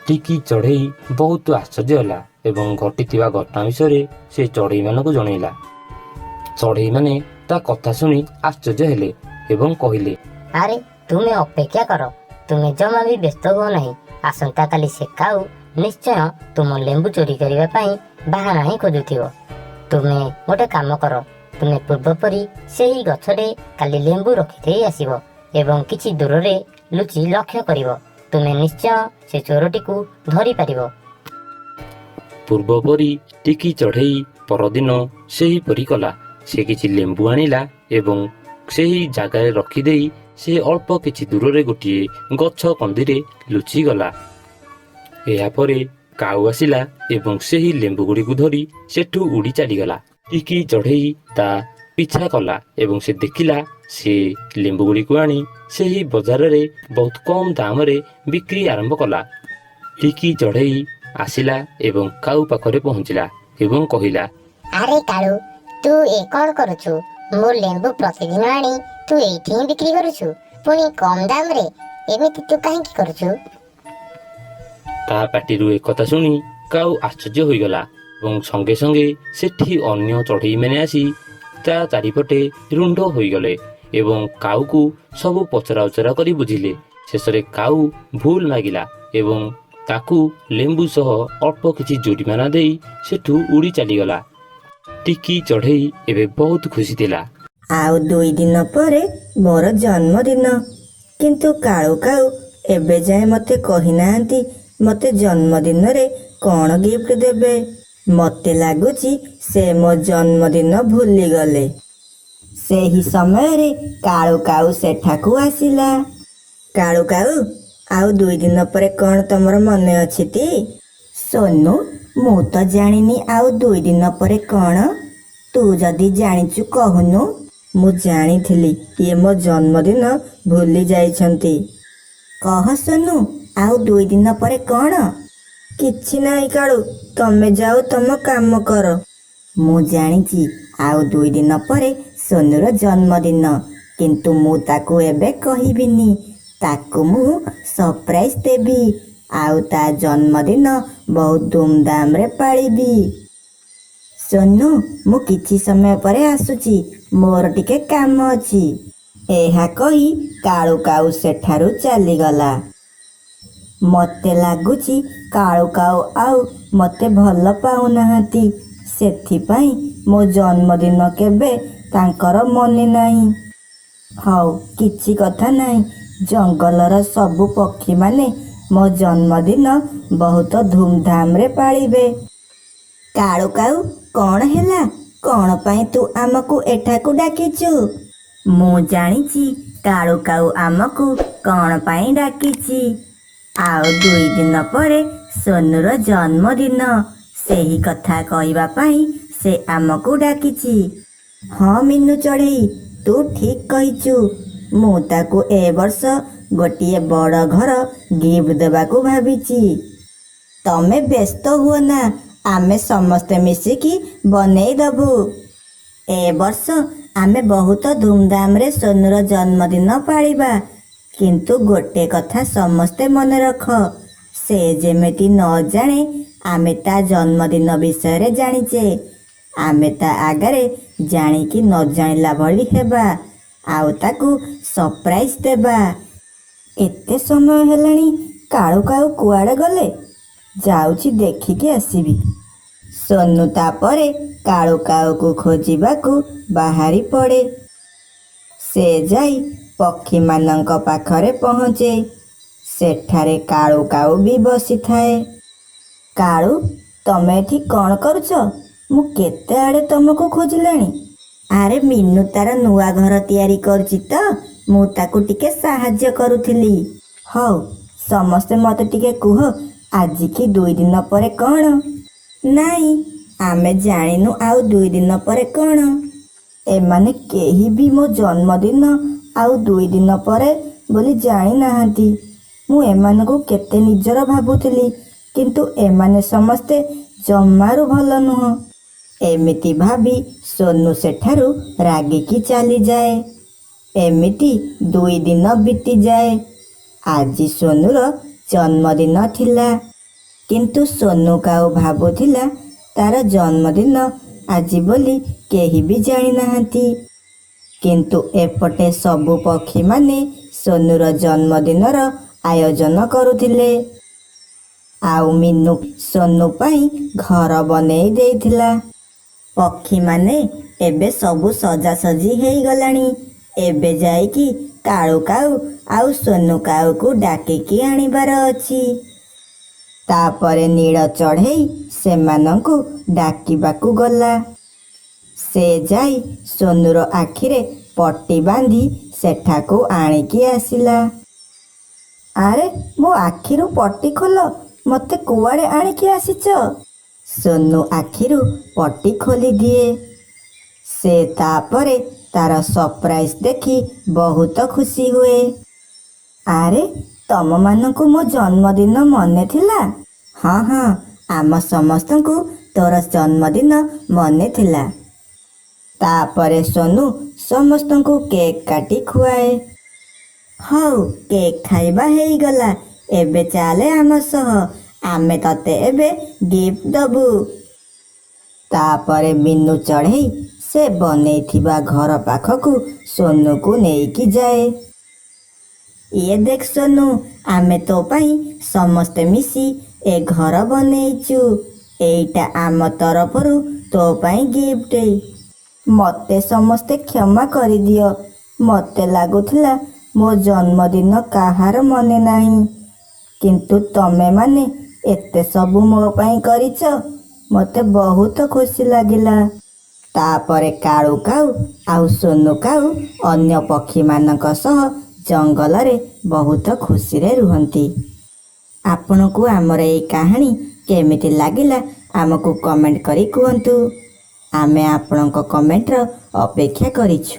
ଟିକି ଚଢ଼େଇ ବହୁତ ଆଶ୍ଚର୍ଯ୍ୟ ହେଲା ଏବଂ ଘଟିଥିବା ଘଟଣା ବିଷୟରେ ସେ ଚଢ଼େଇମାନଙ୍କୁ ଜଣେଇଲା। ଚଢ଼େଇମାନେ ତା କଥା ଶୁଣି ଆଶ୍ଚର୍ଯ୍ୟ ହେଲେ ଏବଂ କହିଲେ, ଆରେ ତୁମେ ଅପେକ୍ଷା କର, ତୁମେ ଜମା ବି ବ୍ୟସ୍ତ ହୁଅ ନାହିଁ। ଆସନ୍ତାକାଲି ସେ କାଉ ନିଶ୍ଚୟ ତୁମ ଲେମ୍ବୁ ଚୋରି କରିବା ପାଇଁ ବାହାନା ହିଁ ଖୋଜୁଥିବ। ତୁମେ ଗୋଟେ କାମ କର, ତୁମେ ପୂର୍ବପରି ସେହି ଗଛରେ କାଲି ଲେମ୍ବୁ ରଖିଦେଇ ଆସିବ ଏବଂ କିଛି ଦୂରରେ ଲୁଚି ଲକ୍ଷ୍ୟ କରିବ। ତୁମେ ନିଶ୍ଚୟ ସେ ଚୋରଟିକୁ ଧରିପାରିବ। ପୂର୍ବପରି ଟିକି ଚଢ଼େଇ ପରଦିନ ସେହିପରି କଲା। ସେ କିଛି ଲେମ୍ବୁ ଆଣିଲା ଏବଂ ସେହି ଜାଗାରେ ରଖିଦେଇ ସେ ଅଳ୍ପ କିଛି ଦୂରରେ ଗୋଟିଏ ଗଛ କନ୍ଦିରେ ଲୁଚିଗଲା। ଏହାପରେ କାଉ ଆସିଲା ଏବଂ ସେହି ଲେମ୍ବୁ ଗୁଡ଼ିକୁ ଧରି ସେଠୁ ଉଡ଼ି ଚାଲିଗଲା। ଟିକି ଚଢ଼େଇ ତା ପିଛା କଲା ଏବଂ ସେ ଦେଖିଲା ସେ ଲେମ୍ବୁ ଗୁଡ଼ିକୁ ଆଣି ସେହି ବଜାରରେ ବହୁତ କମ୍ ଦାମରେ ବିକ୍ରି ଆରମ୍ଭ କଲା। ଟିକି ଚଢ଼େଇ ଆସିଲା ଏବଂ କାଉ ପାଖରେ ପହଞ୍ଚିଲା ଏବଂ କହିଲା, ଆରେ କାଳୁ, ତୁ ଏ କ'ଣ କରୁଛୁ? ମୋ ଲେମ୍ବୁ ପ୍ରତିଦିନ ଆଣି ତୁ ଏଇଠି ହିଁ ବିକ୍ରି କରୁଛୁ, ପୁଣି କମ୍ ଦାମରେ। ଏମିତି ତୁ କାହିଁକି କରୁଛୁ? ତା ପାଟିରୁ ଏକଥା ଶୁଣି କାଉ ଆଶ୍ଚର୍ଯ୍ୟ ହୋଇଗଲା ଏବଂ ସଙ୍ଗେ ସଙ୍ଗେ ସେଠି ଅନ୍ୟ ଚଢ଼େଇମାନେ ଆସି ତା ଚାରିପଟେ ରୁଣ୍ଡ ହୋଇଗଲେ ଏବଂ କାଉକୁ ସବୁ ପଚରା ଉଚରା କରି ବୁଝିଲେ। ଶେଷରେ କାଉ ଭୁଲ ମାଗିଲା ଏବଂ ତାକୁ ଲେମ୍ବୁ ସହ ଅଳ୍ପ କିଛି ଜୋରିମାନା ଦେଇ ସେଠୁ ଉଡ଼ି ଚାଲିଗଲା। ଟିକି ଚଢ଼େଇ ଏବେ ବହୁତ ଖୁସି ଥିଲା। ଆଉ 2 ଦିନ ପରେ ମୋର ଜନ୍ମଦିନ, କିନ୍ତୁ କାଳୁ କାଉ ଏବେ ଯାଏଁ ମୋତେ କହିନାହାନ୍ତି ମୋତେ ଜନ୍ମଦିନରେ କ'ଣ ଗିଫ୍ଟ ଦେବେ। ମୋତେ ଲାଗୁଛି ସେ ମୋ ଜନ୍ମଦିନ ଭୁଲିଗଲେ। ସେହି ସମୟରେ କାଳୁ କାଉ ସେଠାକୁ ଆସିଲା। କାଳୁ କାଉ, ଆଉ 2 ଦିନ ପରେ କ'ଣ ତମର ମନେ ଅଛି ଟି? ସୋନୁ, ମୁଁ ତ ଜାଣିନି ଆଉ 2 ଦିନ ପରେ କ'ଣ। ତୁ ଯଦି ଜାଣିଛୁ କହୁନୁ। ମୁଁ ଜାଣିଥିଲି ଇଏ ମୋ ଜନ୍ମଦିନ ଭୁଲି ଯାଇଛନ୍ତି। କହ ସୋନୁ, ଆଉ 2 ଦିନ ପରେ କ'ଣ? କିଛି ନାହିଁ କାଳୁ, ତମେ ଯାଅ ତମ କାମ କର। ମୁଁ ଜାଣିଛି ଆଉ 2 ଦିନ ପରେ ସୋନୁର ଜନ୍ମଦିନ, କିନ୍ତୁ ମୁଁ ତାକୁ ଏବେ କହିବିନି। ତାକୁ ମୁଁ ସରପ୍ରାଇଜ୍ ଦେବି ଆଉ ତା ଜନ୍ମଦିନ ବହୁତ ଧୁମଧାମରେ ପାଳିବି। ସୋନୁ, ମୁଁ କିଛି ସମୟ ପରେ ଆସୁଛି, ମୋର ଟିକେ କାମ ଅଛି। ଏହା କହି କାଳୁ କାଉ ସେଠାରୁ ଚାଲିଗଲା। ମୋତେ ଲାଗୁଛି କାଳୁ କାଉ ଆଉ ମୋତେ ଭଲ ପାଉନାହାନ୍ତି, ସେଥିପାଇଁ ମୋ ଜନ୍ମଦିନ କେବେ ତାଙ୍କର ମନେ ନାହିଁ। ହଉ, କିଛି କଥା ନାହିଁ, ଜଙ୍ଗଲର ସବୁ ପକ୍ଷୀମାନେ ମୋ ଜନ୍ମଦିନ ବହୁତ ଧୁମଧାମରେ ପାଳିବେ। କାଳୁ କାଉ, କ'ଣ ହେଲା? କ'ଣ ପାଇଁ ତୁ ଆମକୁ ଏଠାକୁ ଡାକିଛୁ? ମୁଁ ଜାଣିଛି କାଳୁ କାଉ ଆମକୁ କ'ଣ ପାଇଁ ଡାକିଛି। ଆଉ 2 ଦିନ ପରେ ସୋନୁର ଜନ୍ମଦିନ, ସେହି କଥା କହିବା ପାଇଁ ସେ ଆମକୁ ଡାକିଛି। ହଁ ମିନୁ ଚଢ଼େଇ, ତୁ ଠିକ୍ କହିଛୁ। ମୁଁ ତାକୁ ଏ ବର୍ଷ ଗୋଟିଏ ବଡ଼ ଘର ଗିଫ୍ଟ ଦେବାକୁ ଭାବିଛି। ତମେ ବ୍ୟସ୍ତ ହୁଅ ନା, ଆମେ ସମସ୍ତେ ମିଶିକି ବନେଇ ଦବୁ। ଏ ବର୍ଷ ଆମେ ବହୁତ ଧୁମଧାମରେ ସୋନୁର ଜନ୍ମଦିନ ପାଳିବା। କିନ୍ତୁ ଗୋଟେ କଥା ସମସ୍ତେ ମନେ ରଖ, ସେ ଯେମିତି ନ ଜାଣେ ଆମେ ତା ଜନ୍ମଦିନ ବିଷୟରେ ଜାଣିଛେ। ଆମେ ତା ଆଗରେ ଜାଣିକି ନ ଜାଣିଲା ଭଳି ହେବା ଆଉ ତାକୁ ସରପ୍ରାଇଜ୍ ଦେବା। ଏତେ ସମୟ ହେଲାଣି, କାଳୁ କାଉ କୁଆଡ଼େ ଗଲେ? ଯାଉଛି ଦେଖିକି ଆସିବି। ସୋନୁ ତାପରେ କାଳୁ କାଉକୁ ଖୋଜିବାକୁ ବାହାରି ପଡ଼େ। ସେ ଯାଇ ପକ୍ଷୀମାନଙ୍କ ପାଖରେ ପହଞ୍ଚେ। ସେଠାରେ କାଳୁ କାଉ ବି ବସିଥାଏ। କାଳୁ, ତମେ ଏଠି କ'ଣ କରୁଛ? ମୁଁ କେତେ ଆଡ଼େ ତମକୁ ଖୋଜିଲାଣି। ଆରେ ମିନୁ ତାର ନୂଆ ଘର ତିଆରି କରୁଛି ତ, ମୁଁ ତାକୁ ଟିକେ ସାହାଯ୍ୟ କରୁଥିଲି। ହଉ, ସମସ୍ତେ ମୋତେ ଟିକେ କୁହ, ଆଜିକି 2 ଦିନ ପରେ କ'ଣ? ନାଇଁ, ଆମେ ଜାଣିନୁ ଆଉ 2 ଦିନ ପରେ କ'ଣ। ଏମାନେ କେହି ବି ମୋ ଜନ୍ମଦିନ ଆଉ 2 ଦିନ ପରେ ବୋଲି ଜାଣିନାହାନ୍ତି। ମୁଁ ଏମାନଙ୍କୁ କେତେ ନିଜର ଭାବୁଥିଲି, କିନ୍ତୁ ଏମାନେ ସମସ୍ତେ ଜମାରୁ ଭଲ ନୁହଁ। ଏମିତି ଭାବି ସୋନୁ ସେଠାରୁ ରାଗିକି ଚାଲିଯାଏ। ଏମିତି 2 ଦିନ ବିତିଯାଏ। ଆଜି ସୋନୁର ଜନ୍ମଦିନ ଥିଲା, କିନ୍ତୁ ସୋନୁ କାଉ ଭାବୁଥିଲା ତାର ଜନ୍ମଦିନ ଆଜି ବୋଲି କେହି ବି ଜାଣିନାହାନ୍ତି। କିନ୍ତୁ ଏପଟେ ସବୁ ପକ୍ଷୀମାନେ ସୋନୁର ଜନ୍ମଦିନର ଆୟୋଜନ କରୁଥିଲେ ଆଉ ମିନୁ ସୋନୁ ପାଇଁ ଘର ବନେଇ ଦେଇଥିଲା। ପକ୍ଷୀମାନେ ଏବେ ସବୁ ସଜାସଜି ହେଇଗଲାଣି। ଏବେ ଯାଇକି କାଳୁ କାଉ ଆଉ ସୋନୁ କାଉକୁ ଡାକିକି ଆଣିବାର ଅଛି। ତାପରେ ନୀଳ ଚଢ଼େଇ ସେମାନଙ୍କୁ ଡାକିବାକୁ ଗଲା। ସେ ଯାଇ ସୋନୁର ଆଖିରେ ପଟି ବାନ୍ଧି ସେଠାକୁ ଆଣିକି ଆସିଲା। ଆରେ ମୋ ଆଖିରୁ ପଟି ଖୋଲ, ମୋତେ କୁଆଡ଼େ ଆଣିକି ଆସିଛ? ସୋନୁ ଆଖିରୁ ପଟି ଖୋଲିଦିଏ। ସେ ତାପରେ ତାର ସରପ୍ରାଇଜ୍ ଦେଖି ବହୁତ ଖୁସି ହୁଏ। ଆରେ ତମମାନଙ୍କୁ ମୋ ଜନ୍ମଦିନ ମନେ ଥିଲା? ହଁ ହଁ, ଆମ ସମସ୍ତଙ୍କୁ ତୋର ଜନ୍ମଦିନ ମନେ ଥିଲା। ତାପରେ ସୋନୁ ସମସ୍ତଙ୍କୁ କେକ୍ କାଟି ଖୁଆଏ। ହଉ, କେକ୍ ଖାଇବା ହେଇଗଲା, ଏବେ ଚାଲେ ଆମ ସହ, ଆମେ ତତେ ଏବେ ଗିଫ୍ଟ ଦବୁ। ତାପରେ ମିନୁ ଚଢ଼େଇ ସେ ବନେଇଥିବା ଘର ପାଖକୁ ସୋନୁକୁ ନେଇକି ଯାଏ। ଇଏ ଦେଖ ସୋନୁ, ଆମେ ତୋ ପାଇଁ ସମସ୍ତେ ମିଶି ଏ ଘର ବନେଇଛୁ। ଏଇଟା ଆମ ତରଫରୁ ତୋ ପାଇଁ ଗିଫ୍ଟ। ମୋତେ ସମସ୍ତେ କ୍ଷମା କରିଦିଅ, ମୋତେ ଲାଗୁଥିଲା ମୋ ଜନ୍ମଦିନ କାହାର ମନେ ନାହିଁ, କିନ୍ତୁ ତମେମାନେ ଏତେ ସବୁ ମୋ ପାଇଁ କରିଛ, ମୋତେ ବହୁତ ଖୁସି ଲାଗିଲା। ତାପରେ କାଳୁ କାଉ ଆଉ ସୋନୁ କାଉ ଅନ୍ୟ ପକ୍ଷୀମାନଙ୍କ ସହ ଜଙ୍ଗଲରେ ବହୁତ ଖୁସିରେ ରୁହନ୍ତି। ଆପଣଙ୍କୁ ଆମର ଏଇ କାହାଣୀ କେମିତି ଲାଗିଲା ଆମକୁ କମେଣ୍ଟ କରି କୁହନ୍ତୁ। ଆମେ ଆପଣଙ୍କ କମେଣ୍ଟର ଅପେକ୍ଷା କରିଛୁ।